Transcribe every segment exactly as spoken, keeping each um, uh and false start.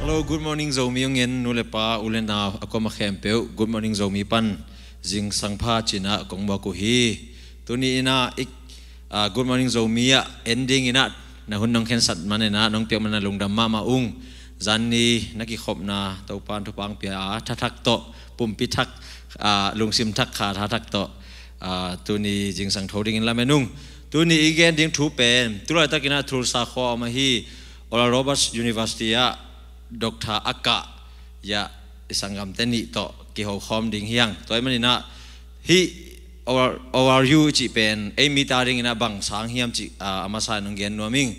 Hello, Good Morning Zomi hong en nu le pa, u le nau, a kuama khempeuh Good Morning Zomi pan zingsang pha ci-in ah kong muak uh hi. Tuni in ah i, ah, Good Morning Zomi ah en dingin ah na hun nong khensat man in ah nong piak man a lungdam mahmah ung. Zan ni na kikhopna Topa'n thupha hong pia a, tha thak tawh, pumpi thak, ah, lungsim thak, kha tha thak tawh, ah, tuni zingsang tho dingin lamen ung. Tuni i gen ding thu pen, tu laitakin ah Tulsa khua a om ahi, Oral Roberts University ah Doctor a kah, ya, i sanggamte nih tawh kiho khawm ding hi hang. Tua ahih manin ah hih O R, O R U i cih pen ei mite adingin ah bang sang hiam cih, ah, a masa in hong gen nuam ing.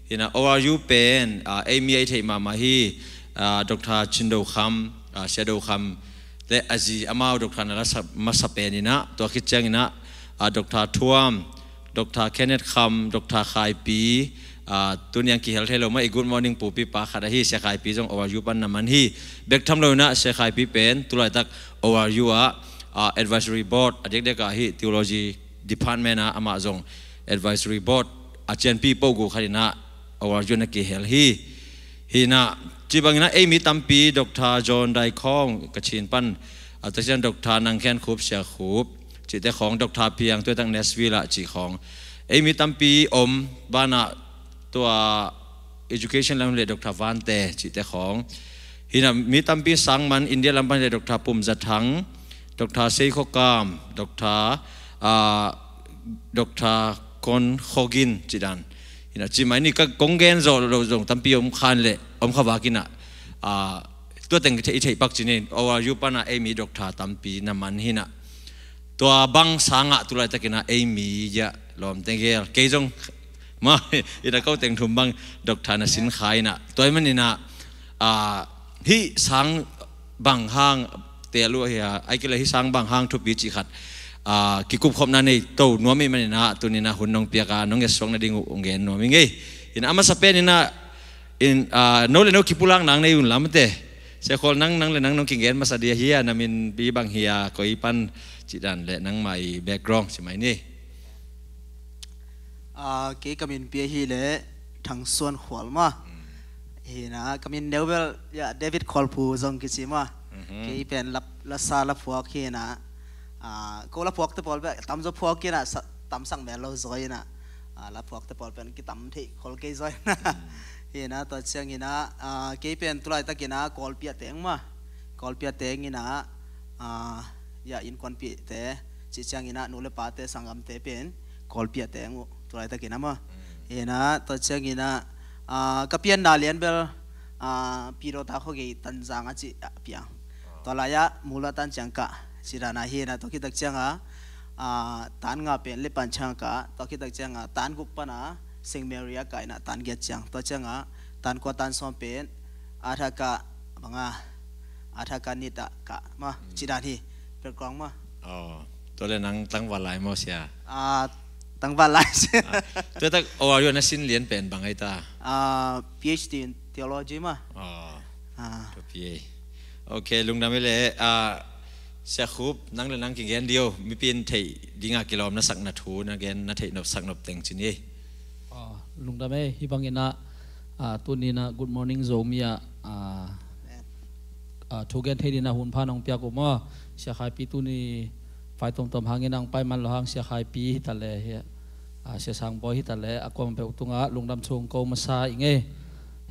Hi in ah O R U pen, ah, ei mi a i theih mahmah hi, ah, Doctor Cin Do Kham, ah, Sia Do Kham le a zi, amau doctor na la sa, masa pen in ah, tua khit ciangin ah, ah, Doctor Thuam, Doctor Kenneth Kham, Doctor Khai Pi, ah, tuni a kihel thei lo mah i Good Morning pupi pa khat ahi Sia Khai Pi zong O R U pan na man hi. Bek tham lo in ah Sia Khai Pi pen tu laitak O R U ah, ah, Advisory Board, a diakdiak ah hih Theology Department ah amah zong Advisory Board a cianpi pawlkhat in ah O R U na kihel hi. Hi in ah, ci bangin ah ei mi tampi, Doctor John Dai Khawng, Kachin pan, ah, tua ciang Doctor Nang Khen Khup, Sia Khup cihte khawng, Doctor Piang, tua tak Nashville ah cih khawng, ei mi tampi om banah, tua education lam le Doctor Vante cihte khawng. Hi in ah mi tampi sang man India lam pan le Doctor Pum Za Thang, Doctor Sei Kho Kam, Doctor, ah, Doctor Kon Kho Gin cih dan. Hi in ah ci mai ni, ka kong gen zawh lo zong tampi om khan le om kha vak in ah, ah, tua teng i theih, i theih pak ci ni, O R U pan ah ei mi doctor tampi na man hi in ah. Tua bang sang ah tu laitakin ah ei mi, ya, lawmte gel, kei zong mah, hi in ah ko teng thum bang doctor na sin kha in ah. Tua ahih manin ah, ah, hih sang bang hang tel uh hia, ahih kei leh hih sang bang hang thupi cih khat, ah, kikupkhopna nei to nuam ahih manin ah tuni in ah hun nong piak a, nong etsuak nading uh hong gen nuam ing ei. Hi in ah a masa pen in ah, in, ah, no le no kipulak nang nei un lamte. Sia Khual, nang, nang le nang nong kigen masa ding hi a, na min pi bang hi a, koi pan cih dan le nangmah i background ci mai ni. Ah, kei ka min pi ahi le Thang Suan Khual mah. Hmm. Hi in ah ka min neu bel, ya, David Khual Phu zong kici mah. Mhm. Kei pen la, lasa la phuak hi in ah, ah, ko la phuakte pawl bel tamzaw phuak hi in ah, sa, tamsak mel lo zaw hi in ah, ah, la phuakte pawl pen kitam theih khol kei zaw hi in ah. Hmm. Hi in ah, tua ciangin ah, ah, kei pen tu laitakin ah Kawlpi ah teng mah. Kawlpi ah teng in ah, ah, ya, innkuanpihte, cih ciangin ah nu le pate, sanggamte pen Kawlpi ah teng uh tu laitakin ah maw. Mm. Hi in ah, tua ciangin ah, ah, ka pianna lian bel, ah, Pidawta khuagei Tanzang a cih ah piang. Ah. Tua lai-ah Mul ah tan ciang kah, cih dan ah hi in ah, tua khit tak ciang ah, ah, tan nga pen Lepan ciang kah, tua khit tak ciang ah tan guk pan ah Saint Mary ah kah in ah tan giat ciang, tua ciang ah tan kua tan sawm pen Aadhaar card bang a, Aadhaar card nit ah kah mah, mm, cih dan hi, background mah. Oh, tua le nang tangval lai maw, Sia? Ah, tangval lai. Ah, tua tak O R U na sin lian pen bang ai ta? Ah, P H D in theology mah. Oh. Ah. Tua pi ei. Ok, lungdam ei le, ah, Sia Khup, nang le nang kigen ding uh, mipi in theih ding a kilawm na sak na thu, na gen, na theih nop sak nop teng ci ni ei. Ah, lungdam ei, hih bangin ah, ah, tuni in ah Good Morning Zomi ah, ah, ah, thugen thei dingin ah hun pha nong piak uh maw. Sia Khai Pi tuni vai tuamtuam hangin ah hong pai man lo hang, Sia Khai Pi hi ta le, hi, ah, Sia Sang Bawi hi ta le, a kuama peuh tungah lungdam thu ko masa ing ei.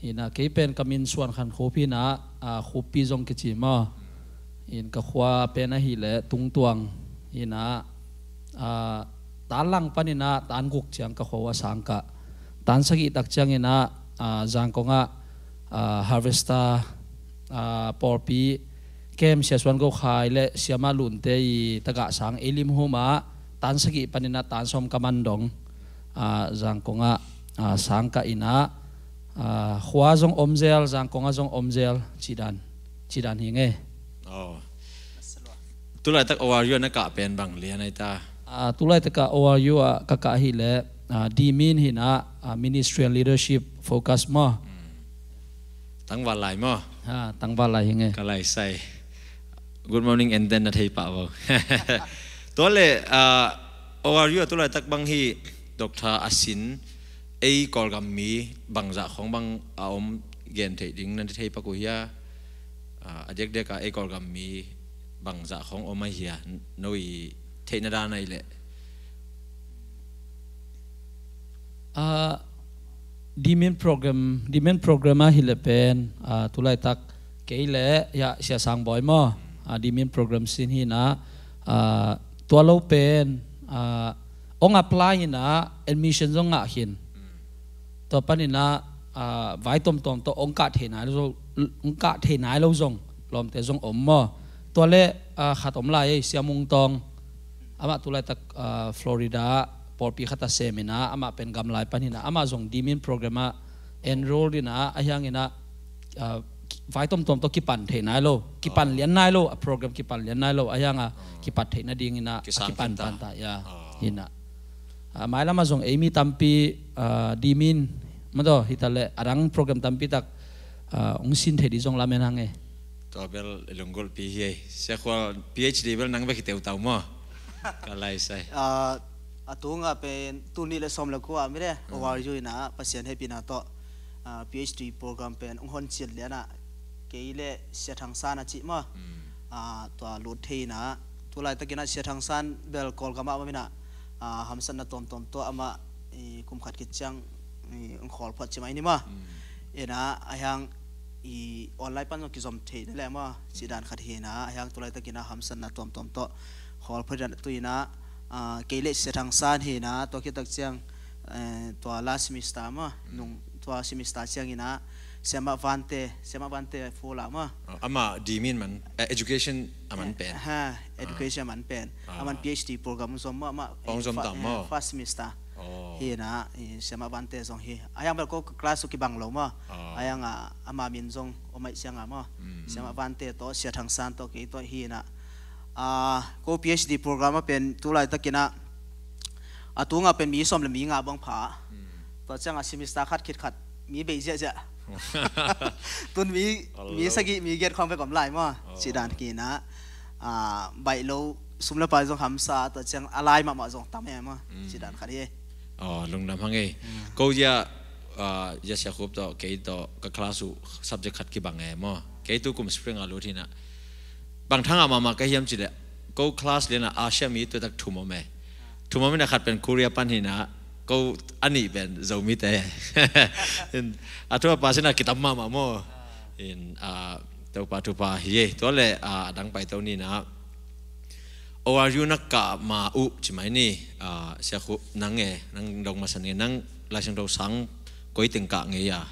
Hi in ah kei pen ka min Suan Khan Khup hi in ah, ah, Khup Pi zong kici maw. In ka khua pen ahih leh Tungtuang hi in ah, ah, tan lang panin ah tan guk ciang ka khua uh a sang kah. Tan sagih tak ciangin ah, ah, Zangkong ah, ah, Harvester, ah, pawlpi kem Sia Suan Go Khai le Sia Mah Lunte i tagah sang ei lim hum ah, tan sagih panin ah tan sawm ka man dong, ah, Zangkong ah, ah, sang kah in ah, ah, khua zong om zel, Zangkong ah zong om zel, cih dan, cih dan hi ing ei. Oh. Tu laitak O R U ah na kah pen bang lian ai ta? Ah, tu laitak ah O R U ah ka kah ahih leh, ah, D Min hi in ah, ah, Ministry and Leadership focus maw. Hmm. Tangval lai maw? Ha, tangval lai hi ing ei. Ka lai sai. Good Morning en den na thei pah vo. Tua le, ah, O R U ah tu laitak bang hi, Doctor a sin, ei Kawlgam mi bangzah khawng bang a om, gen theih ding na thei pak uh hia? A diakdiak a ei Kawlgam mi bangzah khawng om ahi hia, no i theihna dan ahih leh? A, Dimin program, Dimin program ahih leh pen, a, tulaitak kei le, ya, Sia Sang Bawi maw? A, Dimin program sin hi na, a, tua lo pen, a, ong apply hi na, admission zong ngah khin. Tua panin a, a, vai tomtom tawh ong kah thei nai lo, ong kah thei nai lo zong, lawmte zong om maw? Tua le, a, khat om lai ei, Sia Mung Tawng. Amah tulaitak, a, Florida pawlpi khat a sem hi na, amah pen gamlai pan hi na, amah zong Dimin program ah enroll hi na, ahi hangin a, a, vai tomtom tawh kipan thei nai lo, kipan lian nai lo, a program kipan lian nai lo, ahi hang a kipat theih nadingin a, a kipan pan ta, ya, hi na. A, mailam ah zong ei mi tampi, a, Dimin, madaw, hi ta leh, a dang program tampi tak, a, ong sin thei ding zong lamen hang e. Tua bel lunggulhpi hi ei. Sia Khual, PhD bel nang bek hi teutau maw? Ka lai sai. A, a tunga pen, tuni le sawm le kua mi le, ORU in a, Pasian hehpihna tawh, a, PhD program pen, ong hon ciat lian a, kei le Sia Thang San a cih maw? A, tua lut thei in a, tulaitakin a Sia Thang San bel Kawlgam ah om in a, a, hamsatna tuamtuam tawh amah, i, kum khat khit ciang, i, ong khawl phot ci mai ni maw? In a, ahi hang, i, online pan zong kizom thei na le maw? Cih dan khat hi in a, ahi hang tulaitakin a hamsatna tuamtuam tawh khawl phot in a, tu in a, a, kei le Sia Thang San hi in a, tua khit tak ciang, eh, tua last semester maw? Nung tua semester ciangin a, Siamah Vante, Siamah Vante Fula maw? A, amah Dimin man, eh, education a man pen. Ha, education a man pen. A man PhD program zom maw, amah, ong zom ta maw? First semester. Hi na, i, Siamah Vante zong hi. Ahi hang bel ko class uh kibang lo maw? Ahi hang a, ama min zong om aih ciang a maw? Siamah Vante tawh, Sia Thang San tawh, kei tawh hi na. A, ko PhD program ah pen tulaitakin a, a tunga pen mi sawm le mi nga bang pha. Tua ciang a semester khat khit khat mi bei ziahziah. Tun mi, mi sagih, mi giat khawng bek om lai maw? Cih dan hi na. A, baih lo, sum le pai zong hamsa, tua ciang a lai mahmah zong tam e maw? Cih dan khat hi. Aw, lungdam hang ei. Ko zia, a, zia Sia Khup tawh, kei tawh, ka class uh subject khat kibang e maw? Kei tu kum spring a lut hi na. Bang thang a mahmah ka hiam cih leh, ko class lian a Asia mi tuaitak thum om e. Thum om in a khat pen Korea pan hi na, ko a nih pen Zomite. A thupha sin a kitam mahmah maw? In, a, Topa thupha hi e. Tua le, a, a dang paito ni na. ORU na kah ma uh ci mai ni, a, Sia Khup nang e, nang dong masa ni, nang Laisiangtho Sang koi teng kah ngei a.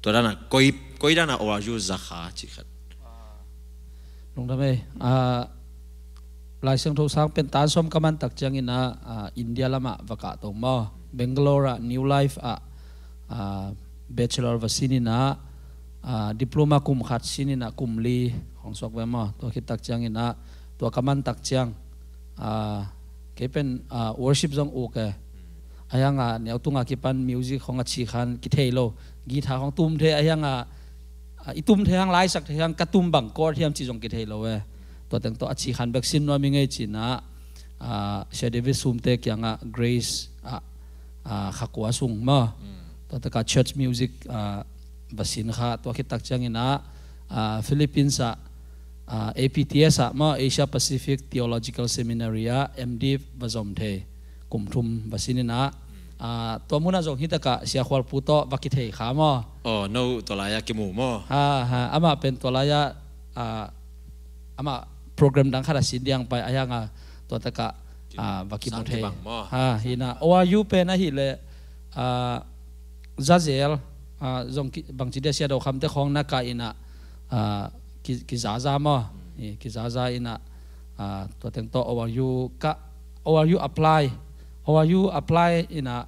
Tua dan a koi, koi dan a ORU za kha cih khat. Lungdam ei. A, Laisiangtho Sang pen tan sawm ka man tak ciangin a, a, India lamah va kah to maw? Bangalore ah, New Life ah, a, bachelor va sin in a, a, diploma kum khat sin in a, kum li hong suak ve maw? Tua khit tak ciangin a, tua ka man tak ciang, a, kei pen, a, worship zong uk e. Ahi hang a, neu tunga kipan music khawng a ci khan kithei lo. Guitar khawng tum thei, ahi hang a, a, i tum thei hang, laisak thei hang, ka tum bang chord hiam cih zong kithei lo e. Tua teng tawh a ci khan bek sin nuam i ngei ci na, a, Sia David Sumte kiangah Grace ah, a, kha kua sung maw? Tua tak a church music, a, va sin kha, tua khit tak ciangin a, a, Philippines ah, a, APTS ah maw, Asia Pacific Theological Seminary ah M.Div va zom thei. Kum thum va sin in a, a, tua mun ah zong hi tak a Sia Khual Pu tawh va kithei kha maw? Aw, no tua lai ah kimu maw? Ha, ha, amah pen tua lai ah, a, amah program dang khat a sin diang pai, ahi hang a, tua tak a, a, va kimu thei. Ha, hi na, ORU pen ahih leh, a, zazel, a, zong ki, bangci dia Sia Do Kham te khawng na kah in a, a, ki, kizaza maw? Kizaza in a, a, tua teng tawh ORU kah, ORU apply, ORU apply in a,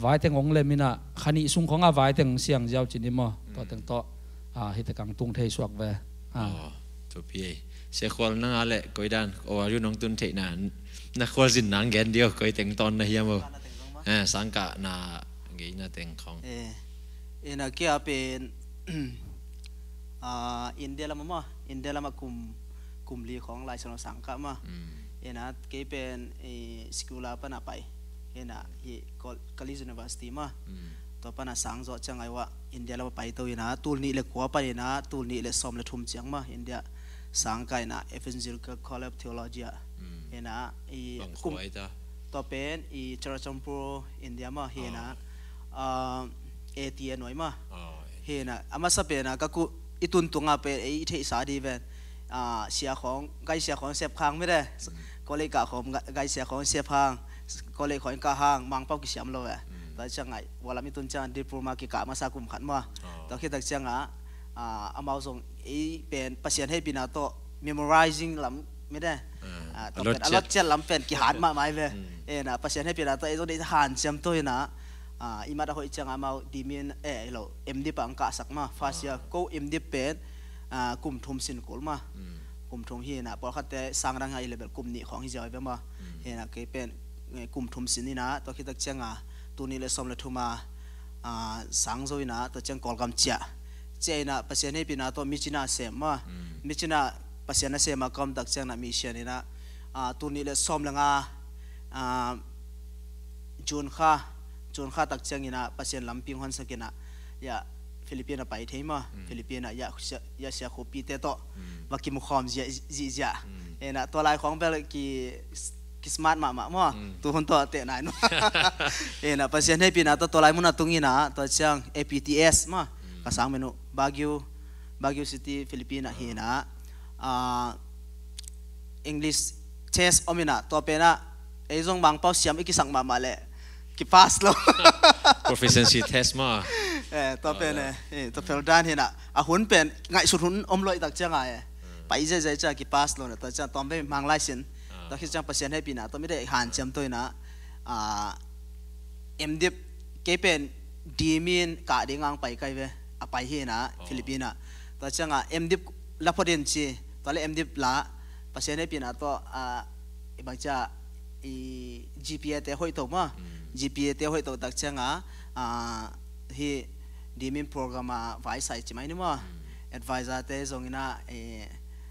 vai teng hong lem in a, kha nih sung khawng a vai teng siang ziau ci ni maw? Tua teng tawh, a, hi tak a tung thei suak ve. A. Aw, thupi ei. Sia Khual nang a leh koi dan, ORU nong tun theihna, na khualzin nang gen dio, koi teng tawn na hiam o? Eh, sangkah na ngeina teng khawng. Eh, in a kia pen, a, India lam ah maw, India lam ah kum, kum li khawng Laisiangtho Sang kah maw. In a kei pen, eh, school a pan a pai. In a hi Col-, College University maw. Tua pana sang zawh ciang ai wah India lam a paito ina, tul nih le kua pan ina tul nih le sawm le thum ciang mah India sang ka ina Evangelical College of Theology ah ina i kum tua pen i Churachandpur India mah hi ina, A T A nuai mah hi ina, a masa pen a ka ku i tun tunga pen ei i theihsa di ven. Sia khawng, gai sia khawng sep khang mi de. College kah khawng gai sia khawng sep hang, college khawng kah hang, Mangpau kisiam lo ve. Tua ciang ai walam i tun ciang diploma kikah masa kum khat maw. Tua khitak ciang a amau zong ei pen Pasian heipina tawh memorizing lam mi de. Tua pen a lot ciat lam pen kihan mahmah i ve. Ena Pasian heipina tawh ei zong dei hanciam tawh ina i mat a hoih ciang amau dimin eh lo M.Div pah ang kahsak mah. First year ko M.Div pen kum thum sin kul mah. Kum thum hi ina, pawlkhatte sang dang hi a i level kum nih khawng hi ziau i ve mah. Hi ina kei pen kum thum sin ina, tua khitak ciang a tul nih le sawm le thum a sang zo ina, tua ciang Kawlgam ciah. Ciah ina Pasian heipina tawh mi cina sem mah. Mi cina Pasian a sem a ka om tak ciang na mi sian ina tul nih le sawm le nga June kha, June kha tak ciang ina Pasian lampi hong honsak ina ya Philippine a pai thei mah. Philippine a ya sia khupite tawh va kimukhawm zia zia. Ena tua lai khawng bel ki kismat mahmah maw. Tu hun tawh teh nai nu. Ena Pasian heipina tawh tua lai muna tung ina tua ciang A P T S mah ka sang menu Baguio, Baguio City, Philippine ah hi ina English test om ina, tua pen ah ei zong Mangpau siam i kisak mahmah leh kipass lo. Proficiency test mah. Tua pen eh tua pel dan hi ina a hun pen ngaihsut hun om lo i tak ciang a eh pai zezai ciang kipass lo na, tua ciang tawm vei mang lai sin. Tua khit ciang Pasian heipina tua mi dei hanciam tua ina M.Div kei pen dimin kah ding ang pai kai ve, a pai hi ina Philippine ah. Tua ciang a M.Div la phot in ci, tua le M.Div la Pasian heipina tua i bang cia i G P A te hoih to mah. G P A te hoih to tak ciang a hi dimin program a vaisai ci mai ni mah. Advisor te zong ina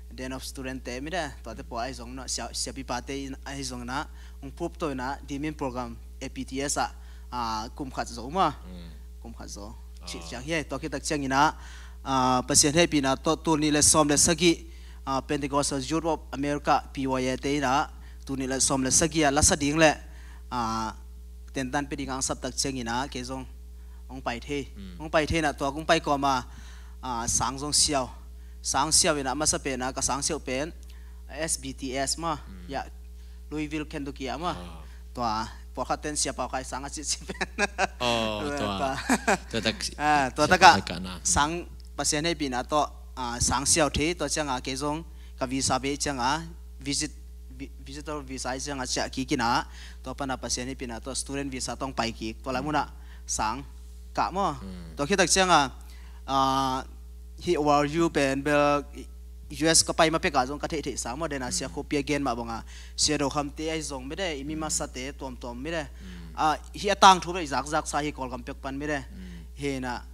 Dean of Student te mi de, tuate pua ahi zong na siapipa te ahi zong ina hong phup to ina dimin program A P T S ah kum khat zo mah. Kum khat zo cih ciang hi. Tua khit tak ciang ina Pasian heipina tawh tul nih le sawm le sagih Pentecostal Youth of America, P Y A te ina tul nih le sawm le sagih a lasa ding le tentan pe ding ang sap tak ciang ina kei zong hong pai thei. Hong pai thei ina tua kong pai kawma sang zong siau. Sang siau ina masa pen a ka sang siau pen S B T S mah ya, Louisville, Kentucky ah mah. Tua pawlkhat ten sia pau kai sang a cihcih pen. Tua tak ah sang Pasian heipina tawh sang siau thei, tua ciang a kei zong ka visa bei ciang a visit visitor visa i ciang a ciah kik ina, tua pana Pasian heipina tawh student visa tawh hong pai kik, tua lai muna sang kah maw. Tua khit tak ciang a hi O R U pen bel U S ka pai ma pek a zong ka theihtheih sang maw, dena sia khuapi a gen mah bang a sia do khamte ahi zong mi de, i mi masate tuamtuam mi de. Hi a tangthu bel i zakzak sa hi Kawlgam pek pan mi de. Hi ina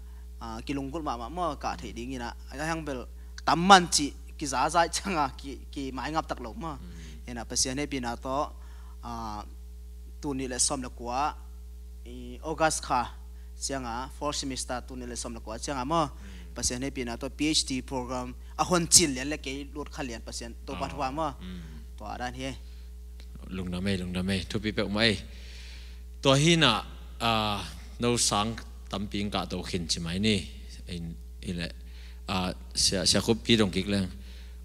kilunggulh mahmah maw, kah theih ding ina a hiang bel tam man cih kizazai ciang a ki maingap tak lo maw. Ina Pasian heipina tawh tul nih le sawm le kua August kha ciang a fourth semester tul nih le sawm le kua ciang a maw, Pasian heipina tawh P H D program a hon cin lian le kei lut kha lian Pasian Topa thu a maw. Tua dan hi. Lungdam ei, lungdam ei, thupi peuhmah ei. Tua hi ina no sang tampi ing kah to khin ci mai ni. Sia khuapi dong kik leng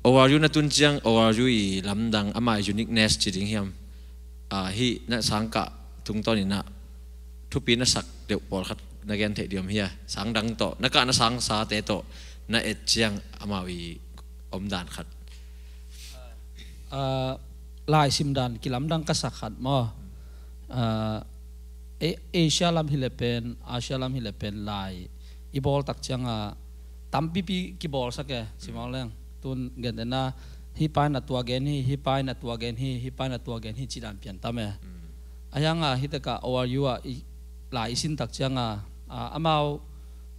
O R U na tun ciang O R U i lamdang ama uniqueness ci ding hiam? Hi na sang kah tungtawn ina thupi na sak deuh pawlkhat na gen theih diam hia? Sang dang tawh na kah na sang sate tawh na et ciang amau i omdan khat. Lai simdan kilamdang ka sak khat maw. Asia lam hi le pen, Asia lam hi le pen lai i bawl tak ciang a tampipi kibawlsak e, simau leng tun gentena hi pai na tua gen hi, hi pai na tua gen hi, hi pai na tua gen hi ci dan pian tam e. A hiang a hi tak a O R U ah lai i sin tak ciang a amau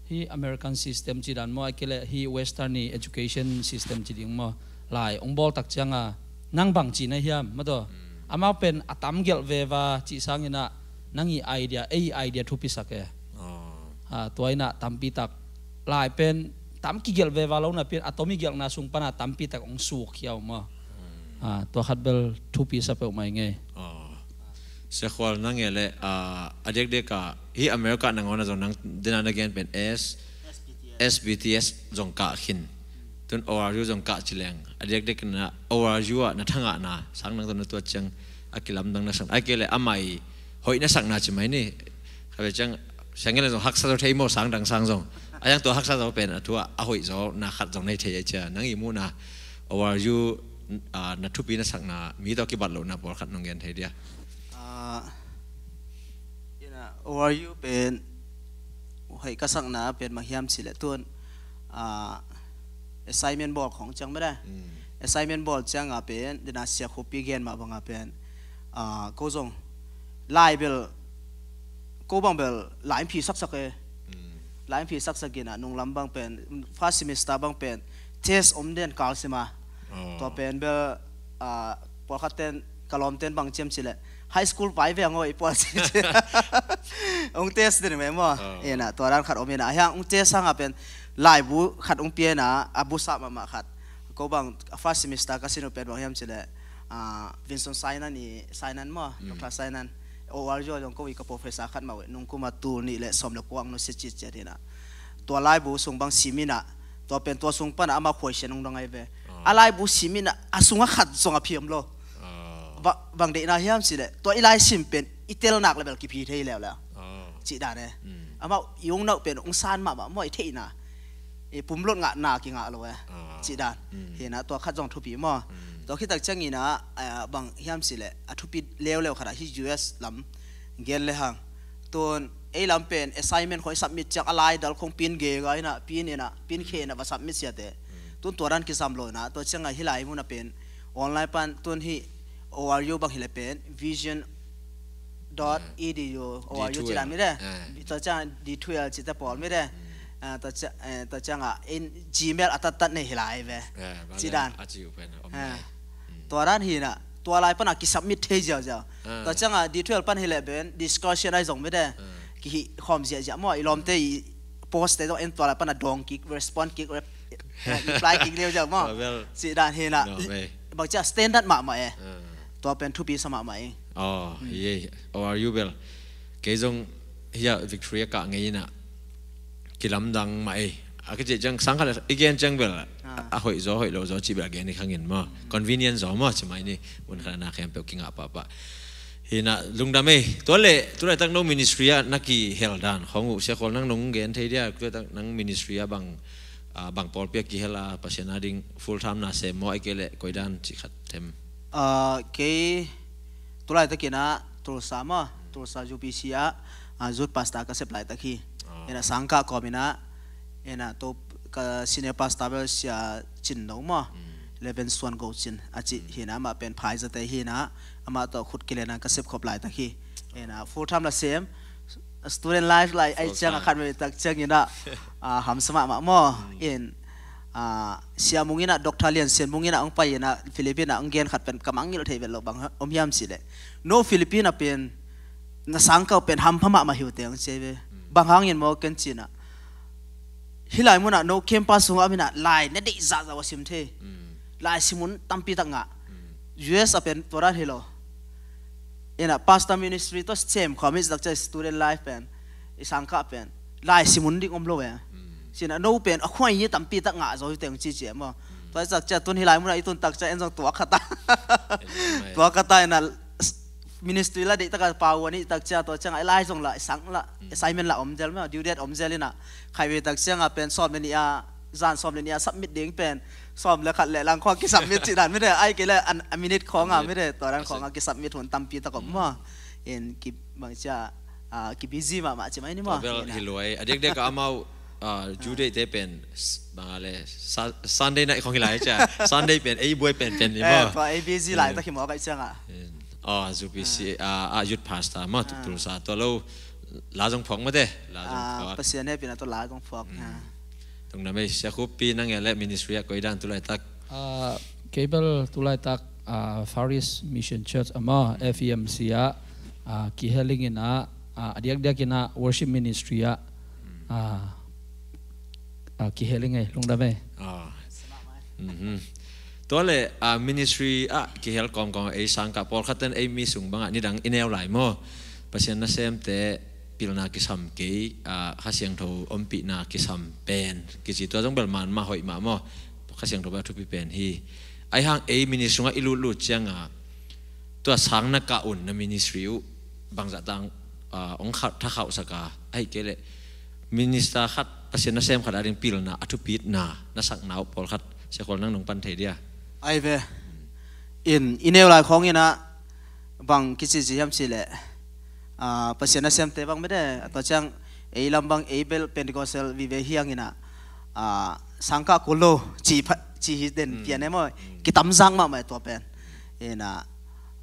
hi American system ci dan maw, a kile hi Western i education system ci ding maw, lai ong bawl tak ciang a nang bang ci na hiam maw? Amau pen a tam gelh veva cih sang ina nang i idea, ei idea thupi sak e. Ah, tua inah tampitak lai pen tam kigelh veva lo napi-in a tom i gelhna sung pana tampitak hong sukkhia uh maw. Ah, tua khat bel thupi sa peuhmah ing ei. Aw. Sia Khual, nang e le, ah, a diakdiak ah hih America nangawn ah zong nang dena na gen pen S, S B T S zong kah khin. Tun O R U zong kah ci leng a diakdiak inah O R U ah na thangahna sang nang tawh na tuat ciang a kilamdang na sak, ai kei le amah i hoih na sakna ci mai ni. Kha ve ciang siangin le zong haksa zo thei maw, sang dang sang zong. A yang tua haksa zo pen a thu ah a hoih zo na khat zong na hi thei a cia. Nang i muhna O R U, ah, na thupi na sakna, mi tawh kibat lohna pawlkhat nong gen thei dia? Ah, ina, O R U pen hoih ka sakna pen bang hiam cih leh tun, ah, assignment bawl khawng ciang mah de. Mm. Assignment bawl ciang a pen, dena Sia Khupi gen mah bang a pen, ah, ko zong lai bel, ko bang bel lai in phi saksak e. Mm. Lai in phi saksak ina, nunglam bang pen, first semester bang pen test om den kal sim a. Oh. Tua pen bel, ah, pawlkhat ten, ka lawm ten bang ciam cih leh high school pai ve a ngawi pual ci ci. Ung test den mai maw. Oh. Ina, tua dan khat om ina. Hiang ung test hang a pen laibu khat ung pia ina, a bu sah mahmah khat. Ko bang first semester ka sin uh pen bang hiam cih leh, ah, Vincent Sainan i, Sainan maw, mm, Doctor Sainan. O R U zong ko i ka professor khat mah uh, nung kum a tul nih le sawm le kua ang nusia citciat hi na. Tua laibu sung bang sim ina, tua pen tua sung pana ama khuaisian ung dong ai ve. Ah. A laibu sim ina, a sung a khat zong a phiam lo. Ah. Ba-, bang deihna hiam cih leh, tua i lai sim pen i tel nak le bel kiphi thei leuleu. Ah. Cih dan e. Mm. Amau i ung nauh pen ung san mahmah maw i theihna. I pumlot ngahna kingah lo e. Ah. Cih dan. Mm. Hi na, tua khat zong thupi maw. Mm. Tua khit tak ciang ina, ah, bang hiam cih leh, a thupi leuleu khat ah hih U S lam gen le hang. Tun, ei lam pen assignment khong i submit ciang a lai dal khong pin ge ga ina, pin ina, pin khe ina va submit sia te. Mm. Tun tua dan kisam lo ina, tua ciang a hih lai mun a pen online pan, tun hih O R U bang hi le pen vision dot E D U, O R U ci dan mi de. Ah. Tua ciang D twelve ci te pawl mi de. Mm. Ah, tua ciang, eh, tua ciang a in Gmail a tattat nei hi lai ve. Ah, ci dan. A ci uh pen om lai. Mm. Tua dan hi na, tua lai pan a kisubmit thei ziauziau. Ah. Tua ciang a D twelve pan hi le pen discussion ai zong mi de. Ah. Kihi khawm ziahziah maw, i lawmte i post te zong en tua lai pan a dawng kik, respond kik, rep-, eh, reply kik liau ziau maw. Tua bel. Ci dan hi na. No, mei. Bang cia standard mahmah e. Ah. Tua pen thupi sa mahmah e. Oh, hi ei. O R U bel. Kei zong hia Victoria kah ngei ina. Kilamdang mah ei. A kici ciang sang khat le, i gen ciang bel. Ah. A, a hoih zaw, hoih lo zaw ci bel a gen i khangin maw. Convenient zaw maw, ci mai ni. Mun khat a na khempeuh kingah pahpah. Hi na, lungdam ei. Tua le, tu laitak no ministry ah na kihel dan khong uh, Sia Khual, nang nong gen thei dia, tu laitak nang ministry ah bang, ah, bang pawlpi ah kihel a, Pasian a ding full time na sem maw, ai kei le koi dan ci khat them. Ah, kei tu laitak ina Tulsa maw, Tulsa U P C ah, ah, youth pastor ka sep laitak hi. Ah. Ina sangkah kawm ina, ina to ka senior pastor bel Sia Cin No maw. Mm. Eleven Suan Go Cin. A ci hi na, amah pen phaizate hi na, amah tawh khut kilen a ka sep khop laitak hi. Ina full time la sem, student life lai ai ciang a khat mei tak ciang ina, ah, hamsa mahmah maw. Mm. In, ah, Sia Mung ina, Doctor Lian Sian Mung ina, ong pai ina, Philippine ah, ong gen khat pen ka mangngilh thei vet lo bang om hiam cih leh. No Philippine ah pen, na sangkah pen hampha mahmah hi uh teng ci ve. Mm. Bang hangin maw ken ci na. Hih lai mun ah no campus sung ah om ina lai na deih zahzah a sim thei. Mm. Lai sim hun tampi tak ngah. Mm. U S ah pen tua dan hi lo. Ina pastor ministry tawh sem khawm i ci tak ciang student life pen, i sangkah pen lai sim hun ding om lo e. Mm. Ci na no pen a khuai hi tampi tak ngah zo hi teng ci ci e maw. Mm. Tua i ci tak ciang tun hih lai mun ah i tun tak ciang en zong tua khat a. En zong mai. Tua khat a ina ministry la deih tak a pau a nih tak ciang tua ciang a i lai zong la, i sang la, mm, assignment la om zel maw, due date om zel ina. Khai ve tak ciang a pen sawm le nih a, zan sawm le nih a submit ding pen sawm le khat le lang khawng kisubmit cih dan mi de, ai kei le an, a minute khawng a mi de, tua dan khawng a kisubmit hun tampi tak om maw. In ki bang cia, ah, ki busy mahmah ci mai ni maw. Tua bel hi luai. A diakdiak a amau, ah, due date te pen s-, bang a le, sa-, Sunday night khawng hi lai cia. Sunday pen ei buai penpen ni maw. Eh, tua ei busy lai tak hi maw kai ciang a. In, ah, U P C, ah, ah, youth pastor maw, tu-, Tulsa tua lo. La zong phawk mate, la zong phawk. Pasian hehpihna tawh la zong phawk. Tung na mei, Sia Khup Pi, nang e le ministry ah koi dan tu laitak? Ah, kei bel tu laitak, ah, Far East Mission Church ama, F E M C ah, ah, kihel ing ina, ah, a diakdiak ina worship ministry ah, Ah, ah, kihel i ngei, lungdam e. Ah. Mhm. Tua le, ah, ministry ah kihel kawmkawm ei sangkah pawlkhat ten ei mi sung bangah nidang i neu lai maw? Pasian nasemte pilna kisam kei, ah, Kha Siangtho ompihna kisam pen kici tua zong bel man mah hoih mah maw? Kha Siangtho bel a thupi pen hi. Ahi hang ei ministry sungah i lutlut ciangah tua sang na kah un na ministry uh bangzah tang, ah, hong khauh, tha khauhsak a, ahi kei leh minister khat, Pasian nasem khat ading pilna a thupitna na sakna uh pawlkhat Sia Khual nang nong pan thei dia? Ai ve. In, i neu lai khawng inah bang kici ci hiam cih leh, ah, Pasian nasemte bang mede, a tua ciang ei lam bang ei bel Pentecostal vive hi hang inah, ah, sangkah kul lo ci pha-, ci hi den pian e maw? Kitamzak mahmah e tua pen. Inah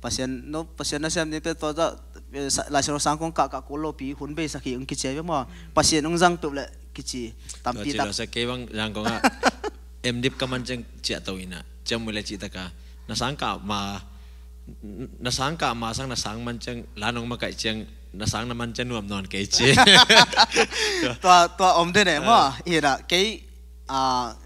Pasian, no, Pasian nasem ding pen tua, tua, eh, sa-, Lai Siangtho sang kong kah, kah kul lopi hun beisak hi hong kici ai ve maw? Pasian hong zang peuh leh kici tampi tak. Tua ci lo sa kei bang zang kong ah M.Div ka man ciang ciah to inah ciam mu le cih taka na sangkah ma, na sangkah ma sang na sang man ciang la nong makaih ciang na sang na man ciang nuam nawn kei ci. Tua, tua om den e maw? Inah kei, ah,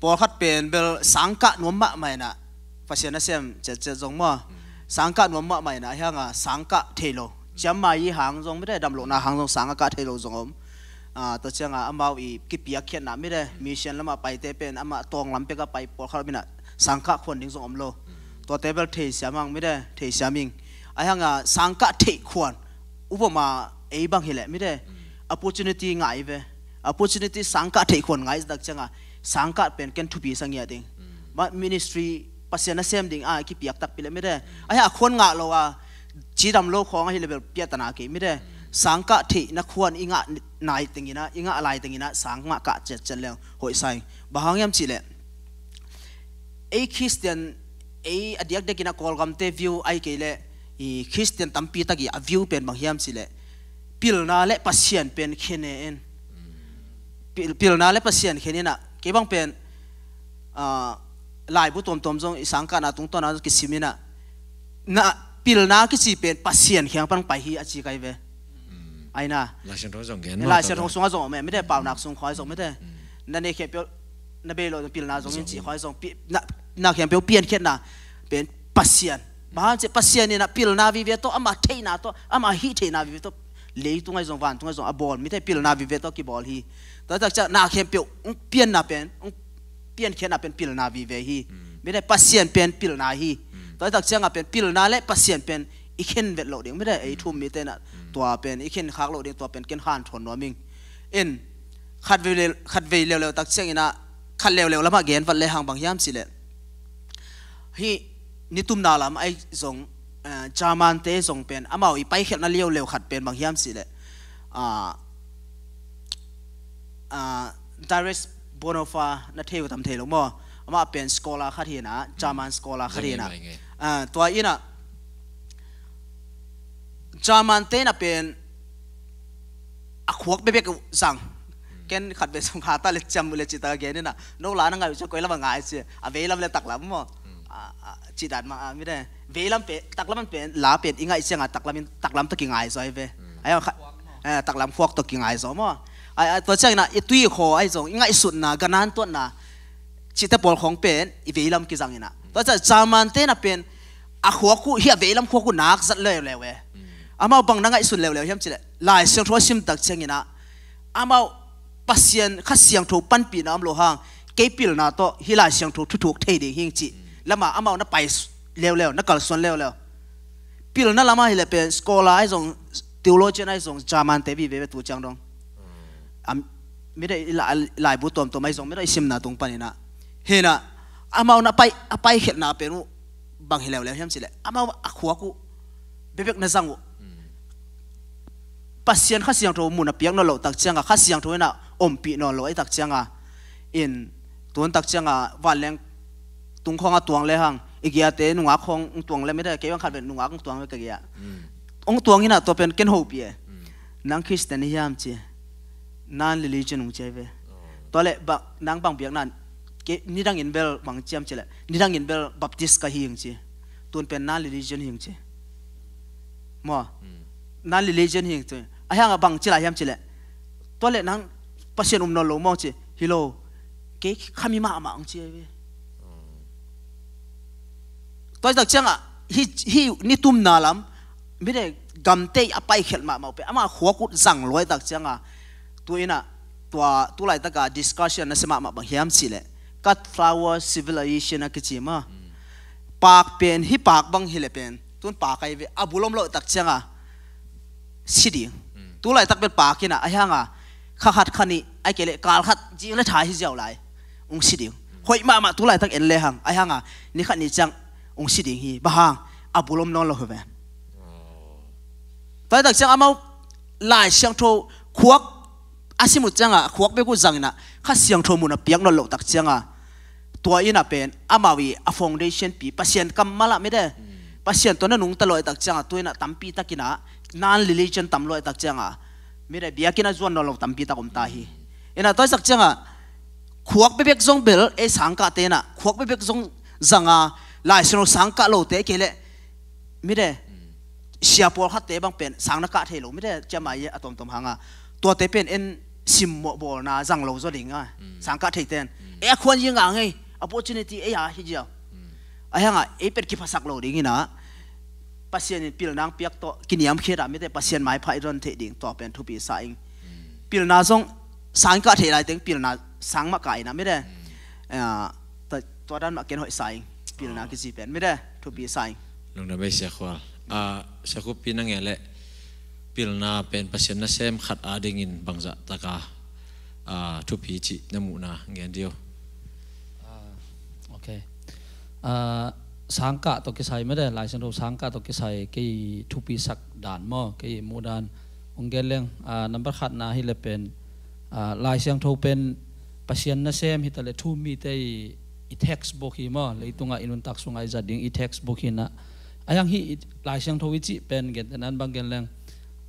pawlkhat pen bel sangkah nuam mahmah inah Pasian nasem ciatciat zong maw? Sangkah nuam mahmah inah ahi hanga sangkah thei lo, ciammai hang zong mede, damlohna hang zong sang a kah thei lo zong om. Ah, tua cianga amau i kipiakkhiatna mede, mission lamah paite pen amah tawng lam peka pai pawlkhat om inah sangkah khuan ding zong om lo. Tuate bel thei siam hang mede, thei siam ing. Ahi hanga sangkah theih khuan upama ei bang hileh mede, opportunity ngai ve. Opportunity sangkah theih khuan ngai tak cianga sangkah pen ken thupi sa ngiat ding. Ma ministry Pasian nasem ding a kipiak takpi le mede, ahi a khuan ngah lo a cidam lo khawng ahi le bel piatana kei mede. Sangkah theihna khuan i ngah nai teng inah, i ngah lai teng inah sang mah kah ciatciat leng hoih sa ing. Bang hang hiam cih leh ei Christian, ei a diakdiak inah Kawlgamte view ahi kei leh i Christian tampi tak i a view pen bang hiam cih leh pilna le Pasian pen khen e in. Pil-, pilna le Pasian khen inah kei bang pen, ah, laibu tuamtuam zong i sangkahna tungtawna zong kisim inah na pilna kici pen Pasian khiang pan pai hi a ci kai ve. Aina Lai Siangtho zong gen Lai Siangtho sungah zong om e mede, Paunak sung khawng zong mede. Na ne khempeuh na bei lo pilna zong in ci khawng zong pi-, na, na khempeuh piankhiatna pen Pasian. Bang hang cih Pasian inah pilna vive tawh, amah theihna tawh, amah hih theihna vive tawh, leitung ahi zong vantung ahi zong a bawl mite pilna vive tawh kibawl hi. Tua tak ciang na khempeuh hong pianna pen, hong piankhiatna pen pilna vive hi. Mite Pasian pen pilna hi. Tua tak cianga pen pilna le Pasian pen i khen vet loh ding mite, ei thu um mite inah tua pen i khen khak loh ding, tua pen ken hanthawn nuam ing. In khat vei le-, khat vei leuleu tak ciang inah khat leuleu lamah gen vat le hang bang hiam cih leh hih nitumna lam ahi zong, eh, Germante zong pen amau i paikhiatna leuleu khat pen bang hiam cih leh, ah, ah, Dietrich Bonhoeffer na thei uh tam thei lo maw? Amah pen scholar khat hi inah, German scholar khat hi inah. Ah, tua inah Germante inah pen a khuak bekbek uh zang. Ken khat vei sung kha ta le ciam uh le cih tak a gen inah no la na ngai uh ciang koi lam a ngai ci a, veilam le taklam maw? A, a, cih dan mah a mite veilam pen taklam pen la pen i ngaih cianga taklam in taklam tawh kingai zaw hi ve. Ai kha, eh, taklam khuak tawh kingai zaw maw? Ai, ai, tua ciang inah i tui khaw ahi zong i ngaihsutna, ganantuatna cihte pawl khawng pen i veilam kizang inah. Tua ciang Germante inah pen a khuak uh hi a veilam khuak uh nak zat leuleu e. Amau bang na ngaihsun leuleu hiam cih leh Lai Siangtho a sim tak ciang inah amau Pasian Kha Siangtho panpihna om lo hang kei pilna tawh hih Lai Siangtho thuthuk thei ding hing cih lamah amau na pai s-, leuleu, na kalsuan leuleu. Pilna lamah hi leh pen scholar ahi zong, theologian ahi zong Germante vive ve tu ciang dong. Am, mite i la-, laibu tuamtuam ahi zong mite i simna tung pan inah hi inah amau na pai, a paikhiatna pen uh bang hi leuleu hiam cih leh amau a khuak uh bekbek na zang uh Pasian Kha Siangtho mun a piak nawn loh tak cianga Kha Siangtho inah ompih nawn lo ahi tak cianga in tun tak cianga vanleng tung khawng a tuang le hang i giate nungak khawng hong tuang le mite, kei bang khat vei nungak hong tuang ve ka gia. Hong tuang inah tua pen ken hopih e. Nang Christian hi hiam ci, non-religion hong ci ai ve. Tua leh ba, nang bang biakna, kei nidangin bel bang ciam ci leh nidangin bel Baptist ka hi hing ci. Tun pen non-religion hi hing ci. Maw? Non-religion hi hing ci. Ahi hanga bang ci lai hiam ci leh Tua leh nang Pasian um nawn lo maw ci. Hi lo, kei khami mahmah ang ci ahi ve. Tua hi tak ciangah hih, hih ni tumna lam, mite gamtei a paikhiat mahmah uh pen ama khuak uh zang lua hi tak ciangah, tu inah tua tu laitaka discussion na sia mahmah bang hiam cih leh, cut flower civilization a kici maw. Paak pen hih paak bang hi leh pen tun paak ahi ve, a bul om lo hi tak ciangah si ding. Tu laitak pen paak inah ahi hanga kha khat kha nih, ahi kei leh kal khat zing le tha hi ziau lai, ung si ding. Hoih mahmah tu laitak en le hang, ahi hanga ni khat ni ciang ung si ding hi. Bang hang? A bul om nawn lo hi ve. Tua hi tak ciang amau Lai Siangtho khuak a sim uh ciangah khuak bek uh zang inah Kha Siangtho mun a piak nawn loh tak ciangah, tua inah pen amau i a foundation pi Pasian kammal ah mite, Pasian tawh na nungta lua hi tak ciangah, tu inah tampi tak inah non-religion tam lua hi tak ciangah, mite biakinn a zuan nawn lo tampi tak om ta hi. Inah tua hi tak ciangah khuak bekbek zong bel ei sangkahte inah khuak bekbek zong zanga Lai Siangtho sangkah lote kei leh mite sia pawlkhatte bang pen sang na kah thei lo, mite ciamah i a tawmtawm hanga tuate pen en simmawh bawlna zang lo zaw dinga sangkah theite in, e a khuan yi ngah ngei, opportunity ei a hi ziau. Ahi hanga ei pen kiphasak lo ding inah Pasian in pilna ang piak tawh kiniamkhiat a mite Pasian maipha i don theih ding tua pen thupi sa ing. Pilna zong sang kah theih laiteng pilna sang mah kah inah mite, ah, tua dan mah ken hoih sa ing. Pilna kici pen mite thupi sa ing. Lungdam ei Sia Khual. Ah, Sia Khual pi na ngen leh pilna pen Pasian nasem khat adingin bangzah taka, ah, thupi cih na muhna ngen dio. Ah, ok. Ah, sangkah tawh kisai mite, Lai Siangtho sangkah tawh kisai kei thupisak dan maw, kei muh dan hong gen leng, ah, number khatna hi leh pen, ah, Lai Siangtho pen Pasian nasem hi ta leh thu mite i, i textbook hi maw, leitungah i nuntak sungah i zat ding i textbook hi inah. Ahi hang hih i Lai Siangtho i cih pen gentehna in bang gen leng,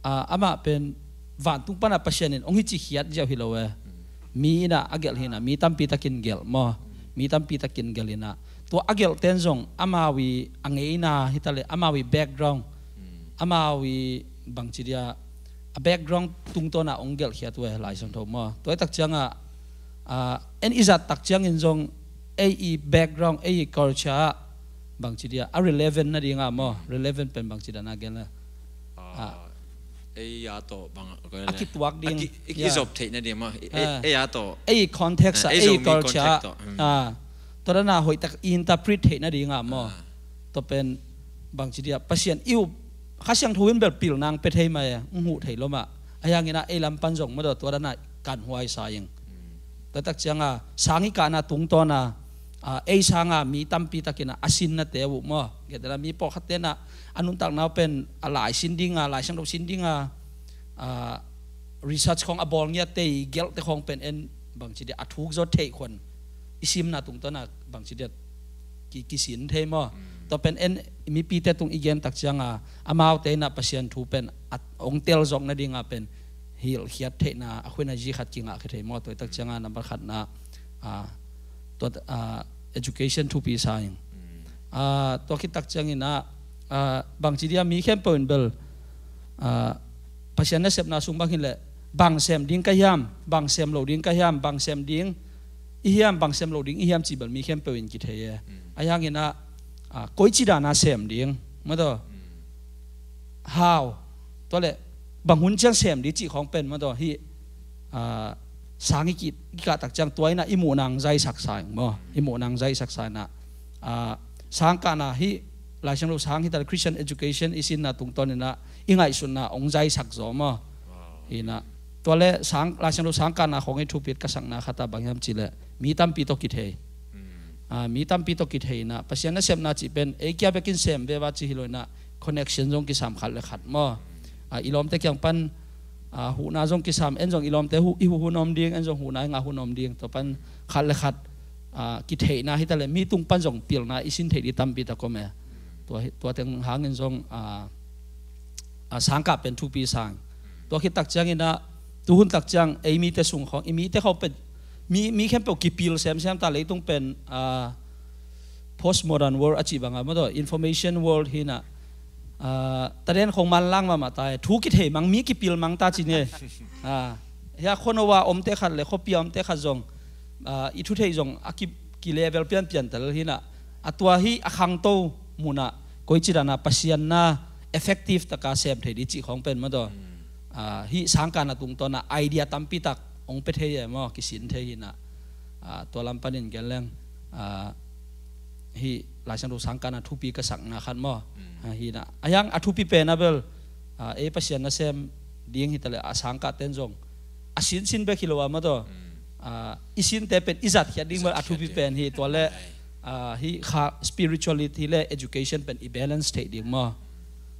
ah, amah pen vantung panah Pasian in hong hi ci khiat ziau hi lo e. Mi inah a gelh hi inah mi tampi takin gelh maw, mi tampi takin gelh inah tua a gelhte in zong amau i a ngeina hi ta leh amau i background, amau i bangci dia a background tungtawnah hong gelhkhiat uh e Lai Siangtho maw. Tua hi tak ciangah, ah, en i zat tak ciangin zong ei i background, ei i culture ah bangci dia a relevant nadinga maw, relevant pen bangci dan a gen le, ah, ei a tawh bang a kituak ding, i kizop theih nading maw, ei a tawh, ei i context ah, ei i culture ah, tua dan a hoihtak i interpret theih nadinga maw. Tua pen bangci dia Pasian i up Kha Siangtho in bel pilna ang pia thei mah e, hong huh thei lo mah. Ahi hang inah ei lam pan zong maw tua dan a kanhuai sa ing. Tua tak cianga sang i kahna tungtawna, ah, ei sanga mi tampi takin a sinnate uh maw, gentehna mi pawlkhatte inah a nuntakna uh pen a lai sin dinga, Lai Siangtho sin dinga, ah, research khawng a bawl ngiatte i gelhte khawng pen en bangci dia a thuk zaw theih khuan i simna tungtawna bangci dia ki, kisin thei maw. Tua pen en mipite tung i gen tak cianga amaute inah Pasian thu pen a hong tel zawk nadinga pen hilhkhiat theihna a khuina zi khat kingah khia thei maw. Tua hi tak cianga number khatna, ah, tua, ah, education thupi sa ing. Ah, tua khit tak ciangin ah, ah, bangci dia mi khempeuh in bel, ah, Pasian nasepna sung bang hi leh bang sem ding ka hiam, bang sem lo ding ka hiam, bang sem ding i hiam, bang sem lo ding i hiam cih bel mi khempeuh in kithei e. Ahi hang inah, ah, koici dana sem ding maw tua, hau, tua leh bang hun ciang sem ding cih khawng pen maw tua hih, ah, sang i ki, i kah tak ciang tua inah i muhna ang zaisak sa ing maw, i muhna ang zaisak sa inah, ah, sang kahna hih Lai Siangtho sang hi ta leh Christian education i sinna tungtawn inah i ngaihsutna hong zaisak zaw maw. Hi inah tua leh sang, Lai Siangtho sang kahna khawng i thupit ka sakna khat ah bang hiam cih leh mi tampi tawh kithei. Ah, mi tampi tawh kithei inah Pasian nasepna cih pen ei kia bekin sem veva cih hi lo inah connection zong kisam khat le khat maw. Ah, i lawmte kiang pan, ah, huhna zong kisam, en zong i lawmte huh, i huh hun om ding, en zong huhna i ngah hun om ding. Tua pan khat le khat, ah, kitheihna hi ta leh mi tung pan zong pilna i sin theih ding tampi tak om e. Tua hi, tua teng hangin zong, ah, ah, sangkah pen thupi sa ing. Tua khit tak ciangin ah tuhun tak ciang ei mite sung khawng, i mite khawng pen mi, mi khempeuh kipil semsem ta, leitung pen, ah, postmodern world a cih bangah maw tua, information world hi inah, ah, taden khawng manlang mahmah ta e, thu kithei mang, mi kipil mang ta ci ni e. Ah, Hia khuano a omte khat le khuapi a omte khat zong, ah, i thutheih zong a ki, ki level pianpian ta lel hi na, a tua hi a khangto munah koici dana Pasian na effective taka sem thei dih cih khawng pen maw taw. Ah, hih sangkahna tungtawna idea tampi tak hong pia thei e maw, kisin thei hi na. Ah, tua lam panin gen leng, ah, hih Laisiangtho sangkahna thupi ka sakna khat maw. Ah, hi na. A hiang a thupi pen a bel, ah, ei Pasian nasem ding hi ta le a sangkah ten zong a sinsin bek hi lo a maw taw. Ah, i sinte pen i zatkhiat ding bel a thupi pen hi tua le, ah, hih kha spirituality le education pen i balance theih ding maw.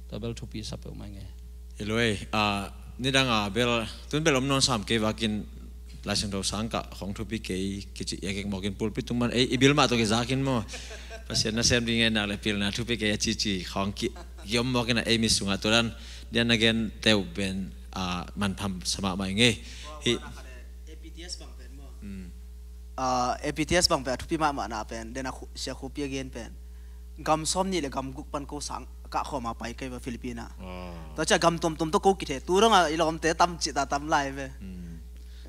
Tua bel thupi sa peuhmah ing e. Hi lo e, ah, nidang a bel, tun bel om nawn sam kei vakin Laisiangtho sangkah khawng thupi kei kici i a kek mawkin pulpit tung man, ei, i bil mah tawh kizakin maw. Pasian nasem ding e nak le pilna thupi kei a cici khawng ki, ki om mawkin a ei mi sungah tua dan, dian na gen teuh pen, ah, manpham sa mahmah ing e. Hi. Ah, A P T S bang pen a thupi mahmahna pen, den a khu-, sia khupi a gen pen. Gam sawm nih le gam guk pan ko sang kah khawma pai kei va Philippine ah. Tua cia gam tuamtuam tawh ko kithe. Tu dong a i lawmte tam cih ta tam lai ve.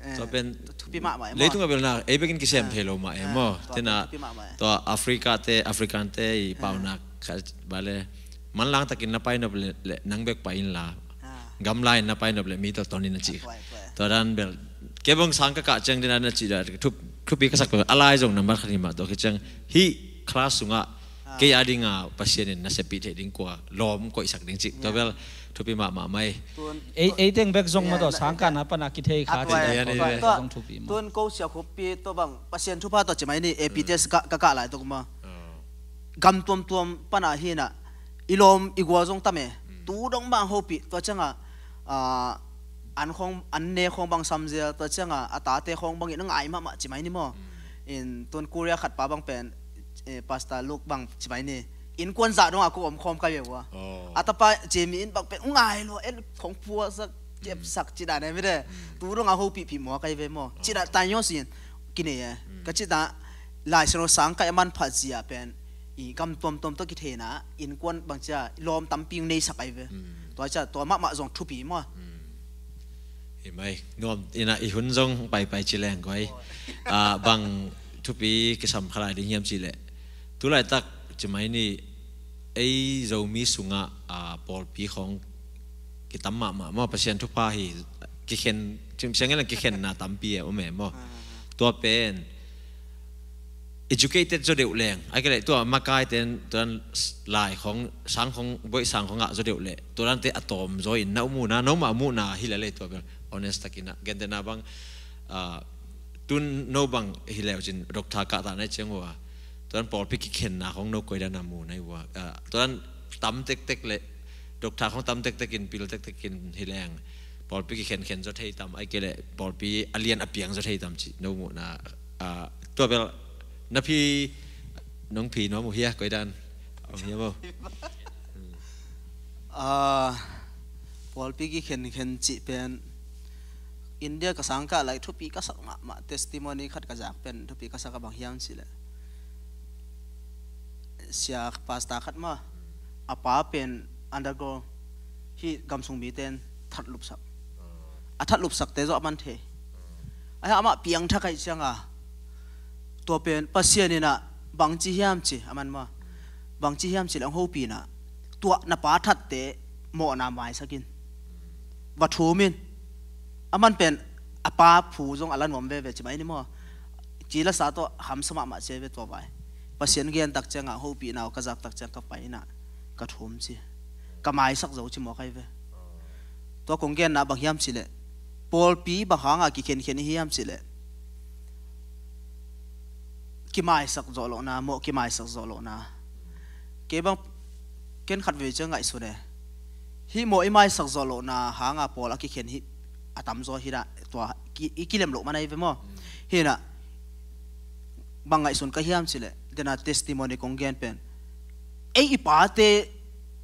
Eh, tua pen thupi mahmah e maw. Leitung a bel na, ei bekin kisem thei lo mah e maw. Tua pen thupi mahmah e. Tua Africa te, African te i paunak kha bale. Manlang takin na pai nop le, le nang bek pai in la. Gamla in na pai nop le mi tawh ton in a cih. Tua dan bel. Kei bang sang ka kah ciang dina na cih dan thup, thupi ka sak pen a lai zong nambat khat hi mah tua khi ciang hih class sungah kei a dinga Pasian in na sepih theih ding kua lawm koihsak ding cih. Tua bel thupi mahmah mai. Ei, ei teng bek zong maw taw sangkahna pana kithei kha cih dan zong thupi maw. Tun ko sia khupi tua bang Pasian thupha tawh ci mai ni A P T S ka, ka kah lai tuk maw. Gam tuamtuam pana hi na i lawm i gual zong tam e. Tu dong bang hopih tua cianga, ah, an khawng, an ne khawng bang samzel tua cianga a tate khawng bangin a ngai mahmah ci mai ni maw. In tun Korea khat pa bang pen, eh, Pastor Luke bang ci mai ni. Innkuan zah dong a ko om khawm kai ve ua. A tapa Jamie in bang pen u ngai lo en khawng phuasak kepsak ci dan e mi de. Tu dong a hopih phih maw kai ve maw. Ci dan tai nyo sin kinei e. Ka ci dan Laisiangtho sangkah a manphat zia pen i gam tuamtuam tawh kitheina innkuan bang cia i lawm tampi neisak ai ve. Tua cia tua mahmah zong thupi maw. Hi mai nuam ina i hun zong paipai ci leng koi. Ah, bang thupi kisam khalai ding hiam ci leh. Tulaitak ci mai ni ei Zomi sungah, ah, pawlpi khawng kitam mahmah maw Pasian thupha hi kikhen, siangin kikhenna tampi e om e maw. Tua pen educated zaw deuh leng ai ka leh tua makai ten tuan lai khawng sang khawng boih sang khawng ah zaw deuh leh tuan te a tawm zaw in na muhna, no mah muhna hi leh leh tua bel honest takin a gentehna bang, ah, tun no bang hi leh cin doctor kah ta nai ciang ua tuan pawlpi kikhenna khawng no koi dan a muh nai ua, ah, tuan tam tektek leh doctor khawng tam tektek in pil tektek in hi leng pawlpi kikhenkhen zaw thei tam ai ke leh pawlpi a lian a piang zaw thei tam ci no muhna. Ah, tua bel na phi nong phi nuam uh hia koi dan om hia maw. Ah, pawlpi kikhenkhen cih pen India ka sangkah lai thupi ka sak mahmah testimony khat ka zak pen thupi ka sak a bang hiam cih leh sia pastor khat mah a pa pen underground hi gamsung mite in that lupsak. A that lupsakte zawh a man thei. Ahi amah piangthak aih cianga tua pen Pasian inah bangci hiam ci a man maw. Bangci hiam ci leh hong hopih inah tua na pa thatte mawhna maisak in va thum in. A man pen a pa phu zong a la nuam veve ci mai ni maw. Ci la sa tawh hamsa mahmah ci ve tua vai. Pasian gen tak cianga hopih inah ka zak tak ciang ka pai inah ka thum ci. Ka maisak zo ci mawk ai ve. Tua kong genna bang hiam cih leh pawlpi bang hanga kikhenkhen i hiam cih leh kimaisak zawh lohna, mawh kimaisak zawh lohna. Kei bang ken khat vei ciang ngaihsun e. Hih mawh i maisak zawh lohna hanga pawl a kikhen hi a tamzaw hi dah tua ki, i kilem loh man ai ve maw. Hi inah bang ngaihsun ka hiam cih leh dena testimony kong gen pen ei i pate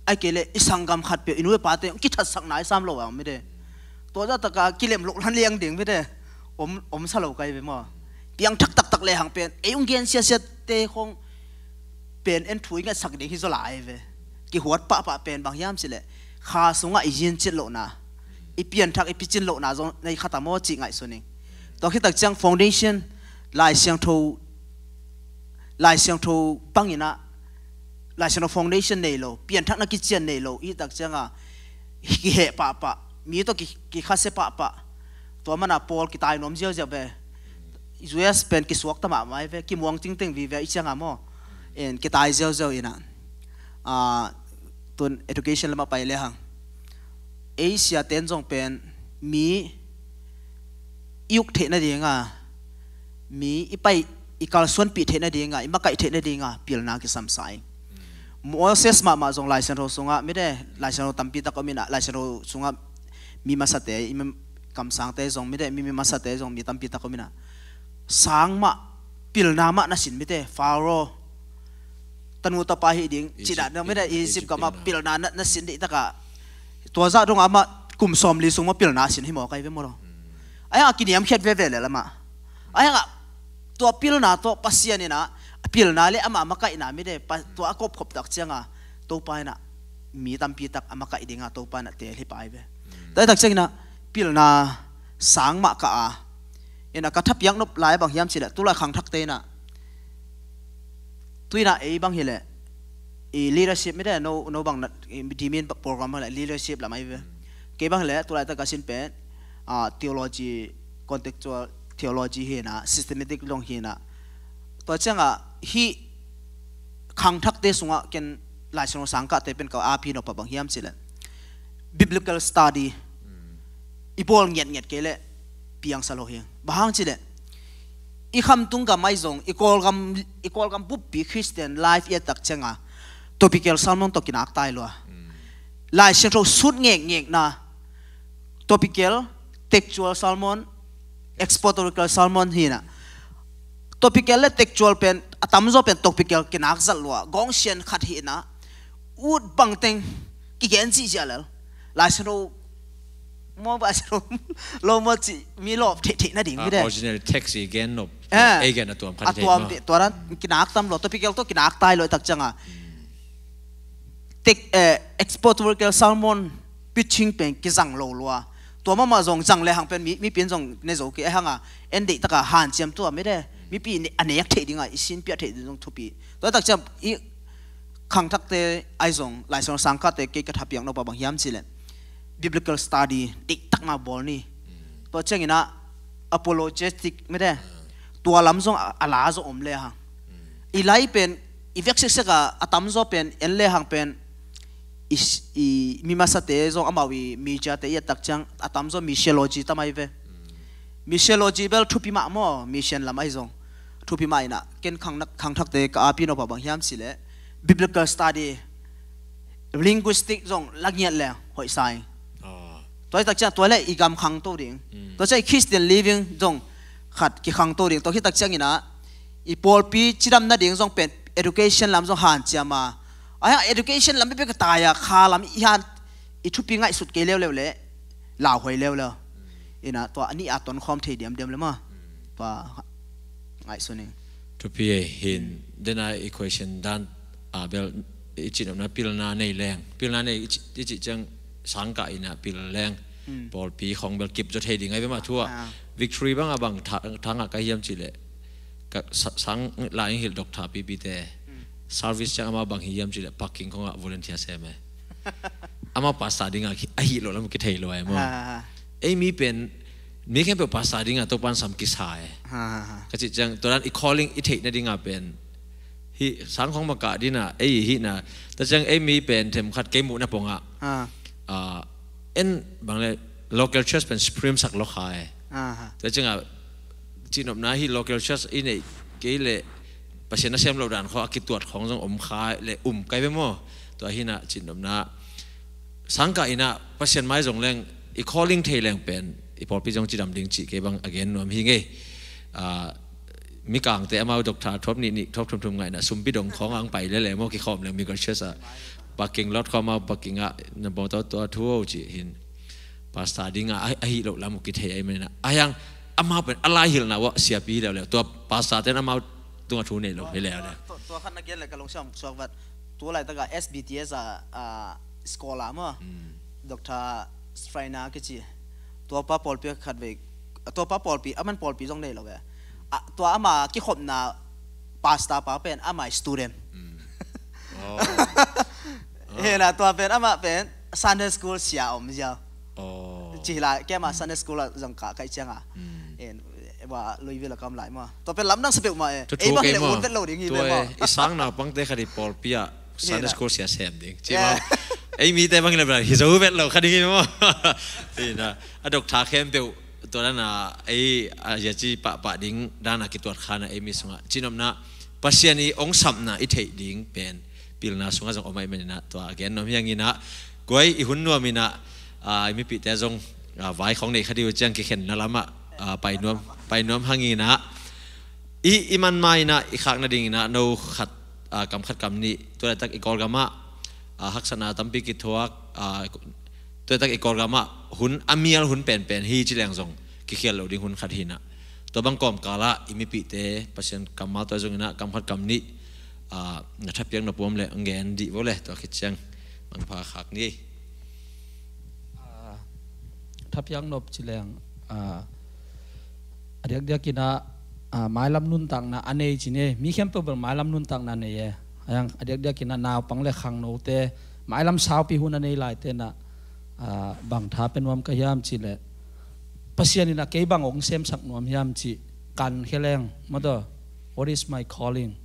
ai kei leh i sanggam khat peuh i nu i pate kithatsak nai sam lo a om i de. Tua zahtaka kilem loh lan liang ding mi de. Om, om sa lo kai ve maw. Piangthak taktak lehang pen ei ung gen siasiate khong pen en thu i ngetsak ding hi zaw lai ve. Kihuat pahpah pen bang hiam cih leh kha sungah i zincit lohna i pianthak i picin lohna zong na hi kha ta maw cih ngaihsun ing. Tua khit tak ciang foundation, Lai Siangtho, Lai Siangtho bangin ah, Lai Siangtho foundation nei lo, pianthakna kician nei lo i tak cianga kiheh pahpah, mi tawh ki, kikhasia pahpah. Tua mana pawl kitai nuam ziauziau ve. U S pen kisuak ta mahmah hi ve, kimuang tingteng vive i cianga maw. En kitai ziauziau inah, ah, tun education lamah pai lehang, ei siaten zong pen mi i uk theih nadinga, mi i pai, i kalsuanpih theih nadinga, i makaih theih nadinga pilna kisamsa ing. Moses mahmah zong Lai Siangtho sungah mite, Lai Siangtho tampi tak om inah, Lai Siangtho sungah mi masate, i mi, kamsangte zong mite, mi, mi masate zong mi tampi tak om inah, sang mah, pilna mah na sin mite, Pharaoh tanu tapa hi ding, Egypt, cidah dong mite, Egypt, Egypt gamah pilna na, na sin dih takah, tua zah dongah amah kum sawmli sung mah pilna sin hi maw kai ve maw lo. Ai a kiniamkhiat veve le lamah. Ai a tua pilna tawh Pasian inah, pilna le amah makaihna mite, pa, tua a kawpkhop tak cianga Topa inah mi tampi tak a makaih dinga Topa inah teel hi pai ve. Tua hi tak ciang inah pilna sang mah ka a, inah ka thapiak nop lai bang hiam cileh, tulai khangthakte inah, tu inah ei bang hileh, i leadership mite, no, no bang na, i dimin program hileh leadership lam ai ve. Kei bang hileh tulai tak ka sin pen, ah, theology, contextual theology hi inah, systematic dong hi inah. Tua cianga hih khangthakte sungah ken Lai Siangtho sangkahte pen ka api nop a bang hiam cileh, biblical study i bawl ngiatngiat kei leh piangsa lo hi. Bang hang cileh, i khamtung gam ai zong, i Kawlgam, i Kawlgam buppi Christian life i et tak cianga topical sermon tawh kinak tai lua. Lai Siangtho sut ngekngekna, topical, textual sermon, expository sermon hi inah. Topical le textual pen, a tamzaw pen topical kinak zat lua, gawng sian khat hi inah, ut bangteng kigen zihziah lel. Lai Siangtho maw, Lai Siangtho lo maw cih mi lawp theihtheih nading mite. Original text i gen nop, eh, ei gen a tuam khat a tuam theih maw. Tua dan kinak tam lua, topical tawh kinak tai lua i tak cianga. Tek, eh, expository sermon preaching pen kizang lo lua. Tua mahmah zong zang lehang pen mi, mipi in zong ne zo kei, ai hanga en deih taka hanciam tua mite, mipi in a nek theih dinga, i sinpiah theih ding zong thupi. Tua tak ciang i khangthakte ai zong, Lai Siangtho sangkahte kei ka thapiak nop a bang hiam cileh, biblical study deihtakna bawl ni. Tua ciang inah apologetic mite, tua lam zong a, a la zong om lehang. I lai pen, i vek siksik a, a tamzaw pen, en lehang pen, i, i mi masate zong amau i mediate i et tak ciang, a tamzaw missiology tam ai ve. Missiology bel thupi mah maw, mission lam ai zong thupi mah inah, ken khang, khangthakte ka api nop a bang hiam cileh, biblical study, linguistic zong la ngiat leh hoih sa ing. Tua hi tak ciang tua le i gam khangto ding. Tua ciang i Christian living zong khat kikhangto ding. Tua hi tak ciang inah i pawlpi cidam nading zong pen education lam zong hanciam a. Ai hang education lam bek ka tai a, kha lam i han, i thupi ngaihsut kei leuleu le lauhuai leuleu. Inah tua a nih a tonkhawm thei diamdiam le maw. Tua ngaihsun ing. Thupi ei hin, dena i question dan a bel i cihnopna pilna nei leng, pilna nei i cih, i cih ciang sangkah inah pil leng, pawlpi khong bel kip zaw thei ding ai ve mah thu ah. Victory bang a bang tha, thangah ka hiam cileh, ka sa, sang lai hilh doctor pipite service ciang amah bang hiam cileh parking khongah volunteer sem e. Amah pastor dingah a hih loh lam kithei lo ai maw. Ei mi pen mi khempeuh pastor dingah Topan sam kisa e. Ka cih ciang tua dan i calling i theih nadingah pen hih sang khong mah kah dinah ei i hihna. Tua ciang ei mi pen themkhat kei muhna pongah, ah, en bang le local church pen supreme sak lo kha e. Tua ciangah cihnopna hih local church i neih kei leh Pasian nasem loh dan khawng a kituat khawng zong om kha le um kai ve maw. Tua hinah cihnopna sangkah inah Pasian mai zong leng i calling thei leng pen i pawlpi zong cidam ding cih kei bang a gen nuam hi ngei. Ah, mikangte amau doctor thuap nih nih thuap thum thum ngaihna sumpi dong khawng ang pai lele maw, kikhawm leng migal church ah parking lot khawng amau parking ah na bawng tawh tua thu aw cih hin pastor dingah a, a hih loh lam uh kithei ai manina. A hiang amau pen a lai hilhna uah siapi hi leuleu, tua pastor ten amau tungah thu nei lo hi leuleu. Tua, tua khat na gen le ka lungsiam suak vat. Tu laitakah S B T S ah, ah, scholar maw, doctor Shriner kici. Tuapa pawlpi khat vei. Tuapa pawlpi, aman pawlpi zong nei lo ve. A, tua ama kikhopna pastor pa pen ama student. Hena tua pen ama pen Sunday school sia om ziau. Ci hila kema Sunday school a zong ka kai cianga. En, wa lui vila kam lai ma. Tua pen lamdang sa peuh ma e. Ei bang le un vet lo ding hi ve ma. I sang naupangte khat i pawlpi a Sunday school sia sem ding ci ma. Ei mite bang le bang hi zo vet lo kha ding hi ma. Ina a dok tha khem peuh tua dana ei a zia ci pahpah ding dana kituat khana ei mi sunga cinopna Pasian i ong sapna i theih ding pen pilna sunga zong om ai manina tua gen nom hiangina guai i hun nuamina i mipite zong vai khong nei kha diu ciang kikhenna lama pai nuam pai nuam hangina i i manmaina i khakna dingina no khat kam khat kam nih tua tak i Kawlgama haksana tampi kithuak tua tak i Kawlgama hun a mial hun penpen hi ci leng zong kikhial lo ding hun khat hina. Tua bang kawmkala i mipite Pasian kammal tua zongina kam khat kam nih na thapiak na puam le ngen dih vo le tua khit ciang mangpha khak ni. Thapiak nop ci leng a diakdiakinah mailam nuntakna a nei ci ne mi khempeuh bel mailam nuntakna nei e. A diakdiakinah naupang le khangnote mailam saupi hun a nei laite na bang tha pe nuam ka hiam ci le Pasian inah kei bang ong semsak nuam hiam ci kan khe leng mataw. What is my calling?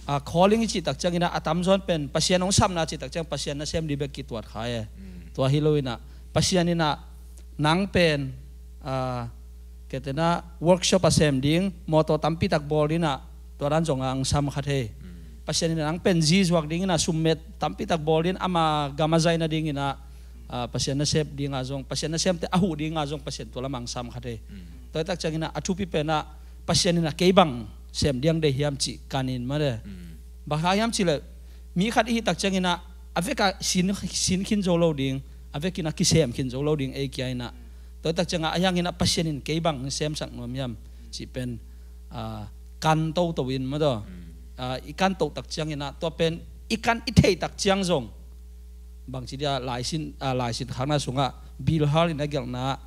A calling i cih tak cianginah a tamzawn pen Pasian ong sapna cih tak ciang Pasian na sem di bek kituat kha e. Tua hi loinah Pasian inah nang pen a ketena workshop a sem ding mawtaw tampitak bawl dinah tua dan zonga ang sam kha thei. Pasian inah nang pen zi zuak dinginah summet tampitak bawl din ama gam a zaina dinginah Pasian na sep dinga zong Pasian na semte a huh dinga zong Pasian tua lamang sam kha thei. Tua tak cianginah a thupi penah Pasian inah kei bang sem diang dei hiam cih kanin made. Bang ha hiam cih le mi khat i hih tak cianginah a veka sin, sin khin zo lo ding a vekinah kisem khin zo lo ding ei kia inah tua tak ciangah a hianginah Pasian in kei bang semsak nuam hiam cih pen kan toto in madaw i kan toh tak cianginah tua pen i kan i theih tak ciang zong bangci dia laisin laisin khakna sungah Bilhal in a gelhna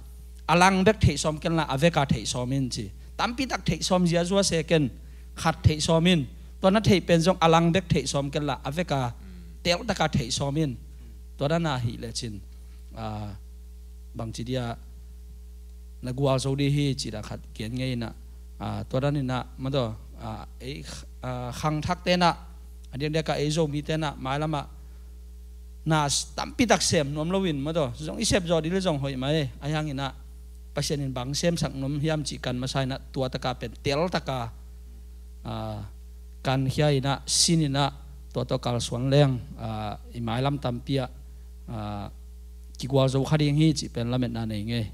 a lang bek theih sawm kenla a veka theih sawm in ci tampitak theih sawm ziazua seken khat theih sawm in tua na theih pen zong a lang bek theih sawm kenla a veka teltaka theih sawm in tua dana hih lecin bangci dia na gual zo di hi ci da khat gen ngei inah tua dan inah madaw ei khangthak tenah a diakdiaka ei Zomi tenah mailamah na tampitak sem nuam loin madaw zong i sep zawh dil zong hoih mai a hianginah Pasian in bang semsak nuam hiam cih kan masa inah tua taka pen tel taka kan khia inah sin inah tua tua kalsuan leng i mailam tampi ah kigual zo kha ding hi cih pen lametna nei ngei.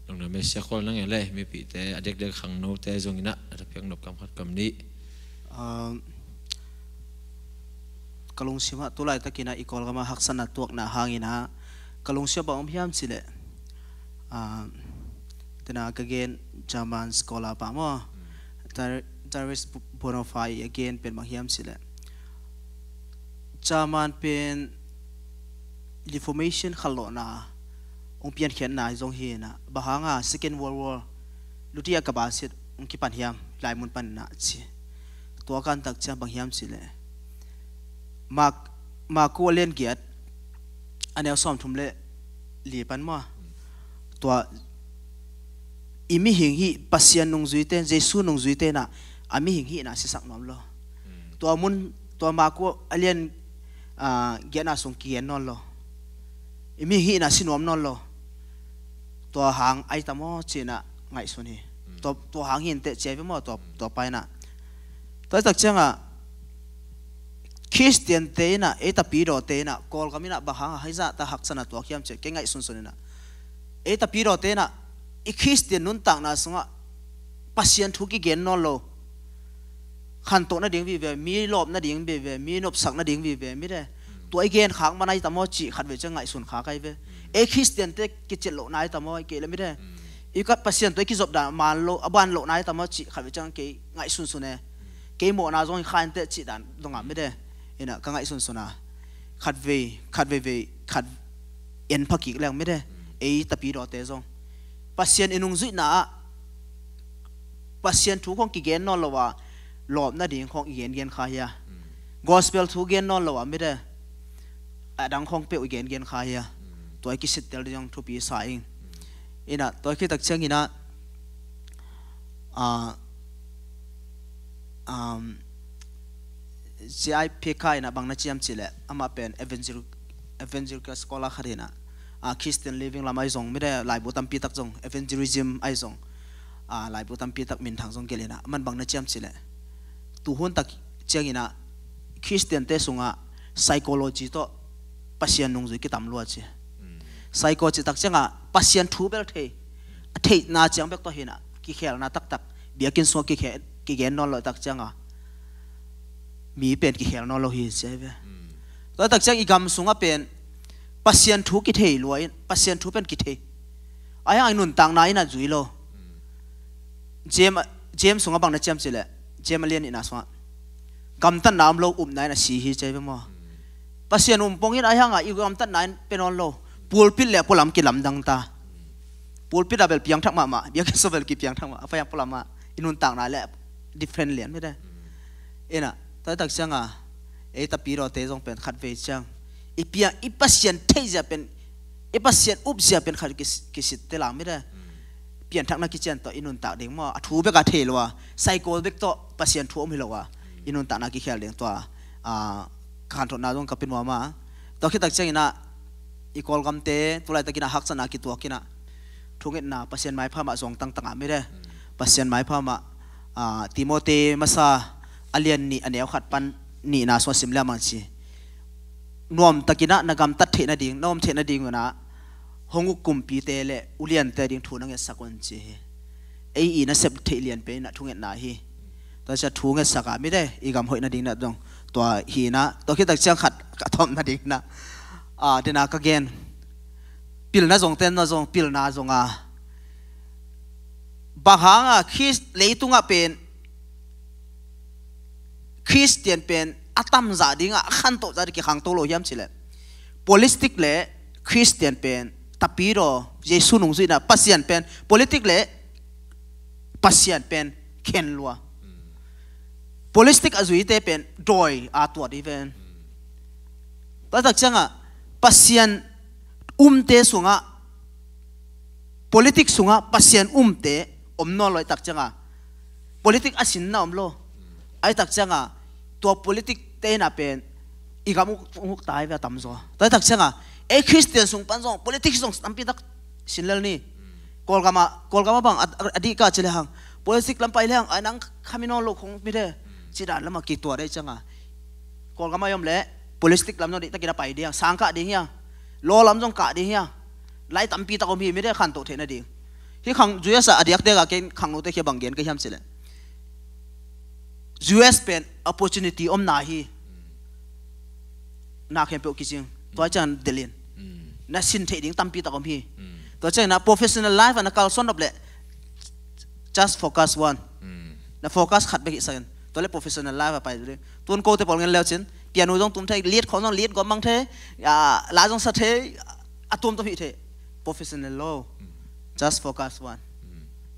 Nong na mesia khol nang ele mipite a diakdiak khangnote zonginah a tapiak nop kam khat kam nih. Ka lungsimah tulaitakinah i Kawlgamah haksatna tuakna hanginah ka lungsimah bang om hiam cileh tena ka gen German scholar pa maw Darius Bonhoeffer i a gen pen bang hiam cileh German pen Reformation khalawhna hong piankhiatna zong hi na bang hanga Second World War luti a ka basit hong kipan hiam laimun panna ci tua kan tak ciang bang hiam cileh Mak Maku a lian giat a neu sawm thum le li pan maw tua i mihing hi Pasian nungzuite Jesu nungzuite na a mihing hi na sisak nuam lo tua mun tua Maku a lian giatna sung kigen nawn lo i mihing hi na si nuam nawn lo tua hang ai tamaw cina ngaihsun hi tua hang hi inteh cia ve maw tua paina tua tak cianga Khristiante inah ei tapidawte inah Kawlgam inah bang hanga haizahta haksana tuak hiam ciah kei ngaihsunsun inah ei tapidawte inah i Khristian nuntakna sungah Pasian thu kigen nawn lo khantoh nading vive mi lawp nading vive mi nopsak nading vive mite tua i gen khak manai tamaw cih khat ve ciah ngaihsun kha kai ve ei Khristiante kicet loh nai tamaw kei le mite i ka Pasian tua i kizop dan man lo a ban loh nai tamaw cih khat ve ciah kei ngaihsunsun e kei mawhna zong hi kha inteh cih dan dongah mite inah ka ngaihsunsuna khatvei khatveivei khat en pha kik leng mite, ei tapidawte zong Pasian i nungzuihna ah Pasian thu khong kigen nawn lo a, lawp nading khong i gengen kha hia? Gospel thu gen nawn lo a mite, a dang khong peuh i gengen kha hia? Tua i kisittel ding zong thupi sa ing. Inah tua khit tak cianginah a um, C I P K inah bang na ciam cih leh amah pen evangel-, evangelical scholar khat inah, a Christian living lam ahi zong mite laibu tampi tak zong, evangelism ahi zong, a laibu tampi tak minthang zong gelh inah aman bang na ciam cih leh tuhun tak cianginah Christian te sungah psychology tawh Pasian nungzui kitam lua ci. Psycho cih tak ciangah Pasian thu bel thei, a theihna ciang bek tawh hinah kikhelna taktak biakinn sungah kikhel, kigen nawn lo tak ciangah mi pen kikhel nawn lo hi ci ahi ve. Tua tak ciang i gam sungah pen Pasian thu kithei lua in, Pasian thu pen kithei. Ahi hang i nuntakna inah zui lo. James, James sungah bang na ciam cih leh James a lian nihna sungah gamtatna om lo upna in a si hi ci ahi ve maw? Pasian um pongin ahi hangah i gamtatna in pe nawn lo. Pulpit le pualam kilamdang ta. Pulpit ah bel piangthak mahmah, biakinn sung bel kipiangthak mah, a pai a pualam ah i nuntakna le different lian mite. Inah tua tak ciangah ei tapidawte zong pen khatvei ciang i piang, i Pasian theihzia pen, i Pasian upzia pen khat kis-, kisittel a mite. Pianthakna kician tawh i nuntak ding maw? A thu bek a thei lo a, psycho bek tawh Pasian thu om hi lo a, i nuntakna kikhel ding tua, a, ka hanthotna zong ka pia nuam a. Tua khit tak cianginah i Kawlgamte tulaitakinah haksatna kituakinah thungetna Pasian maipha mah zong tangtangah mite, Pasian maipha mah, a, Timoti masa a lian nih a neu khat pan nihna sungah sim liam ang ci. Nuamtakinah na gamtat theih nading, na om theih nading unah hong uk kumpite le uliante ding thu na ngetsak un ci hi. Ei i nasep theih lian pen inah thungetna hi. Tua cia thu ngetsak a mite i gam hoih nading inah zong tua hi inah, tua khit tak ciang khat ka thawm nading inah, a, dena ka gen pilna zong tenna zong pilna zong a, bang hanga Khrist leitungah pen Khristian pen a tamzah dingah a khantohzah ding kikhangto lo hiam cih leh politik le Khristian pen tapidaw, Jesu nungzuihna, Pasian pen politik le Pasian pen khen lua. Politik a zuite pen dawi a tuat hi ven. Tua tak ciangah Pasian umte sungah, politik sungah Pasian umte om nawn lo i tak ciangah politik a sinna om lo. Ai tak ciangah tua politik te inah pen i gam uk, uk tai ve a tamzaw. Tua i tak ciangah ei Khristian sung pan zong politik zong tampi tak sin lel ni. Kawlgama, Kawlgama bang a, a, a dih ka ci le hang politik lam pai le hang ai nang khami nawn lo khong mite ci dan lamah kituat ei ciangah Kawlgama i om le politik lam zong dihtakin a pai ding hiang, sang kah ding hiang, law lam zong kah ding hiang, lai tampi tak om hi mite khantoh theih nading. Hih khang U S a a diakte ka ken khangnote khia bang gen ka hiam cih leh U S pen opportunity omna hi. Na khempeuh kicing tua ciang delin na sin theih ding tampi tak om hi. Tua ciang na professional life a na kalsuan nop leh just focus one. Na focus khat bek hih sakin tua le professional life a pai ding. Tun kote pawl ngen leu cin piano zong tum thei, lead khong zong lead gom mang thei, a, la zong sa thei, a tuamtuam hih thei. Professional lo. Just focus one.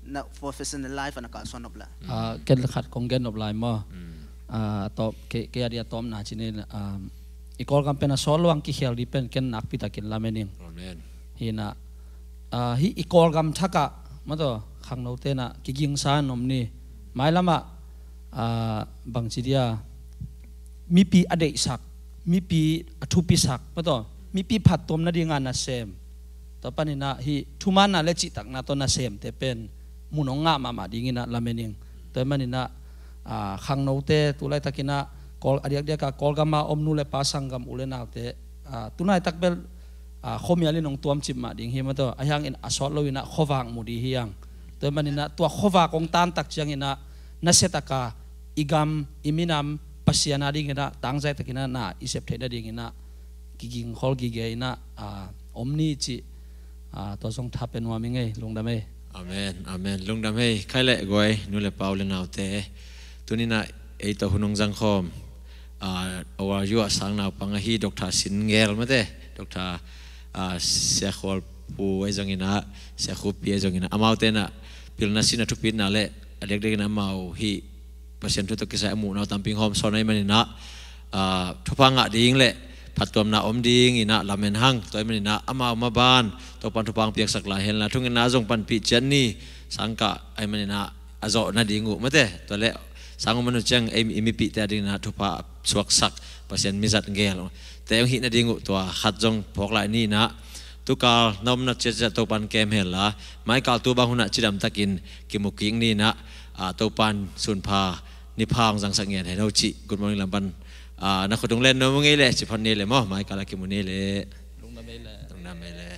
Na professional life a na kalsuan nop la. Ah, ken khat kong gen nop lai maw? Ah, tawp, ke, ke a dia tawpna cinin, ah, i Kawlgam pen a sawt luang kikhel di pen ken nakpi takin lamen ing. Amen. Hina, ah, hi i Kawlgam thakah mataw khangnote na kigingsa nom ni. Mailamah, ah, bangci dia mipi a deihsak, mipi a thupisak mataw, mipi phattuam nadinga nasem. Tua paninah hih thumaanna le cihtakna tawh nasemte pen mun hong ngah mahmah dinginah lamen ing. Tua hi maninah, ah, khangnote tu laitakinah Kawl, a diakdiakah Kawlgama om nu le pa sanggam u le naute, ah, tunaitak bel, ah, khuamial in hong tuamcip mah ding hi mataw. Ahi hangin a sawt loinah khuavak mu dih hi hang. Tua hi maninah tua khuavak hong tantak cianginah nasiataka i gam i minam Pasian a dinginah tangzaitakinah na i sep theih nadinginah kigingkhol gige inah, ah, om ni cih, ah, tua zong tha pe nuam ing ei, lungdam ei. Amen, amen. Lungdam ei. Khai le guai, nu le pa u le naute. Tuninah ei tawh hun hong zangkhawm, ah, O R U ah sang naupang ahi Doctor Sin Ngel mate, Doctor, Sia Khual Pu ahi zongin ah, Sia Khupi ahi zongin ah, amaute in ah pilna sin a thupitna le a dekdek in ah amau hih Pasian thu tawh kisai a muhna uh tampi hong hawm sawn ahih manin ah, thupha ngah ding le phattuamna om ding in ah lamen hang. Tua ahih manin ah amau maban Topa'n thupha hong piaksak lai henla, thungetna zong panpih ciat ni. Sangkah ahih manin ah a zawh nading uh, mate, tua le sang uh man uh ciang ei, i mipihte a dingin ah thupha suaksak Pasian mizat gel te hong hih nading uh tua khat zong phawk lai ni in ah, tukal na omna ciatciat Topa'n kem henla, maikal tu bang hun ah cidamtakin kimu kik ni in ah, Topa'n sunpha nipha hong zangsak ngen hen. Ho cih good morning lam pan na khut hong len nuam uh ngei le, ci phot ni le maw, maikal a kimu ni le. Lungdam ei le.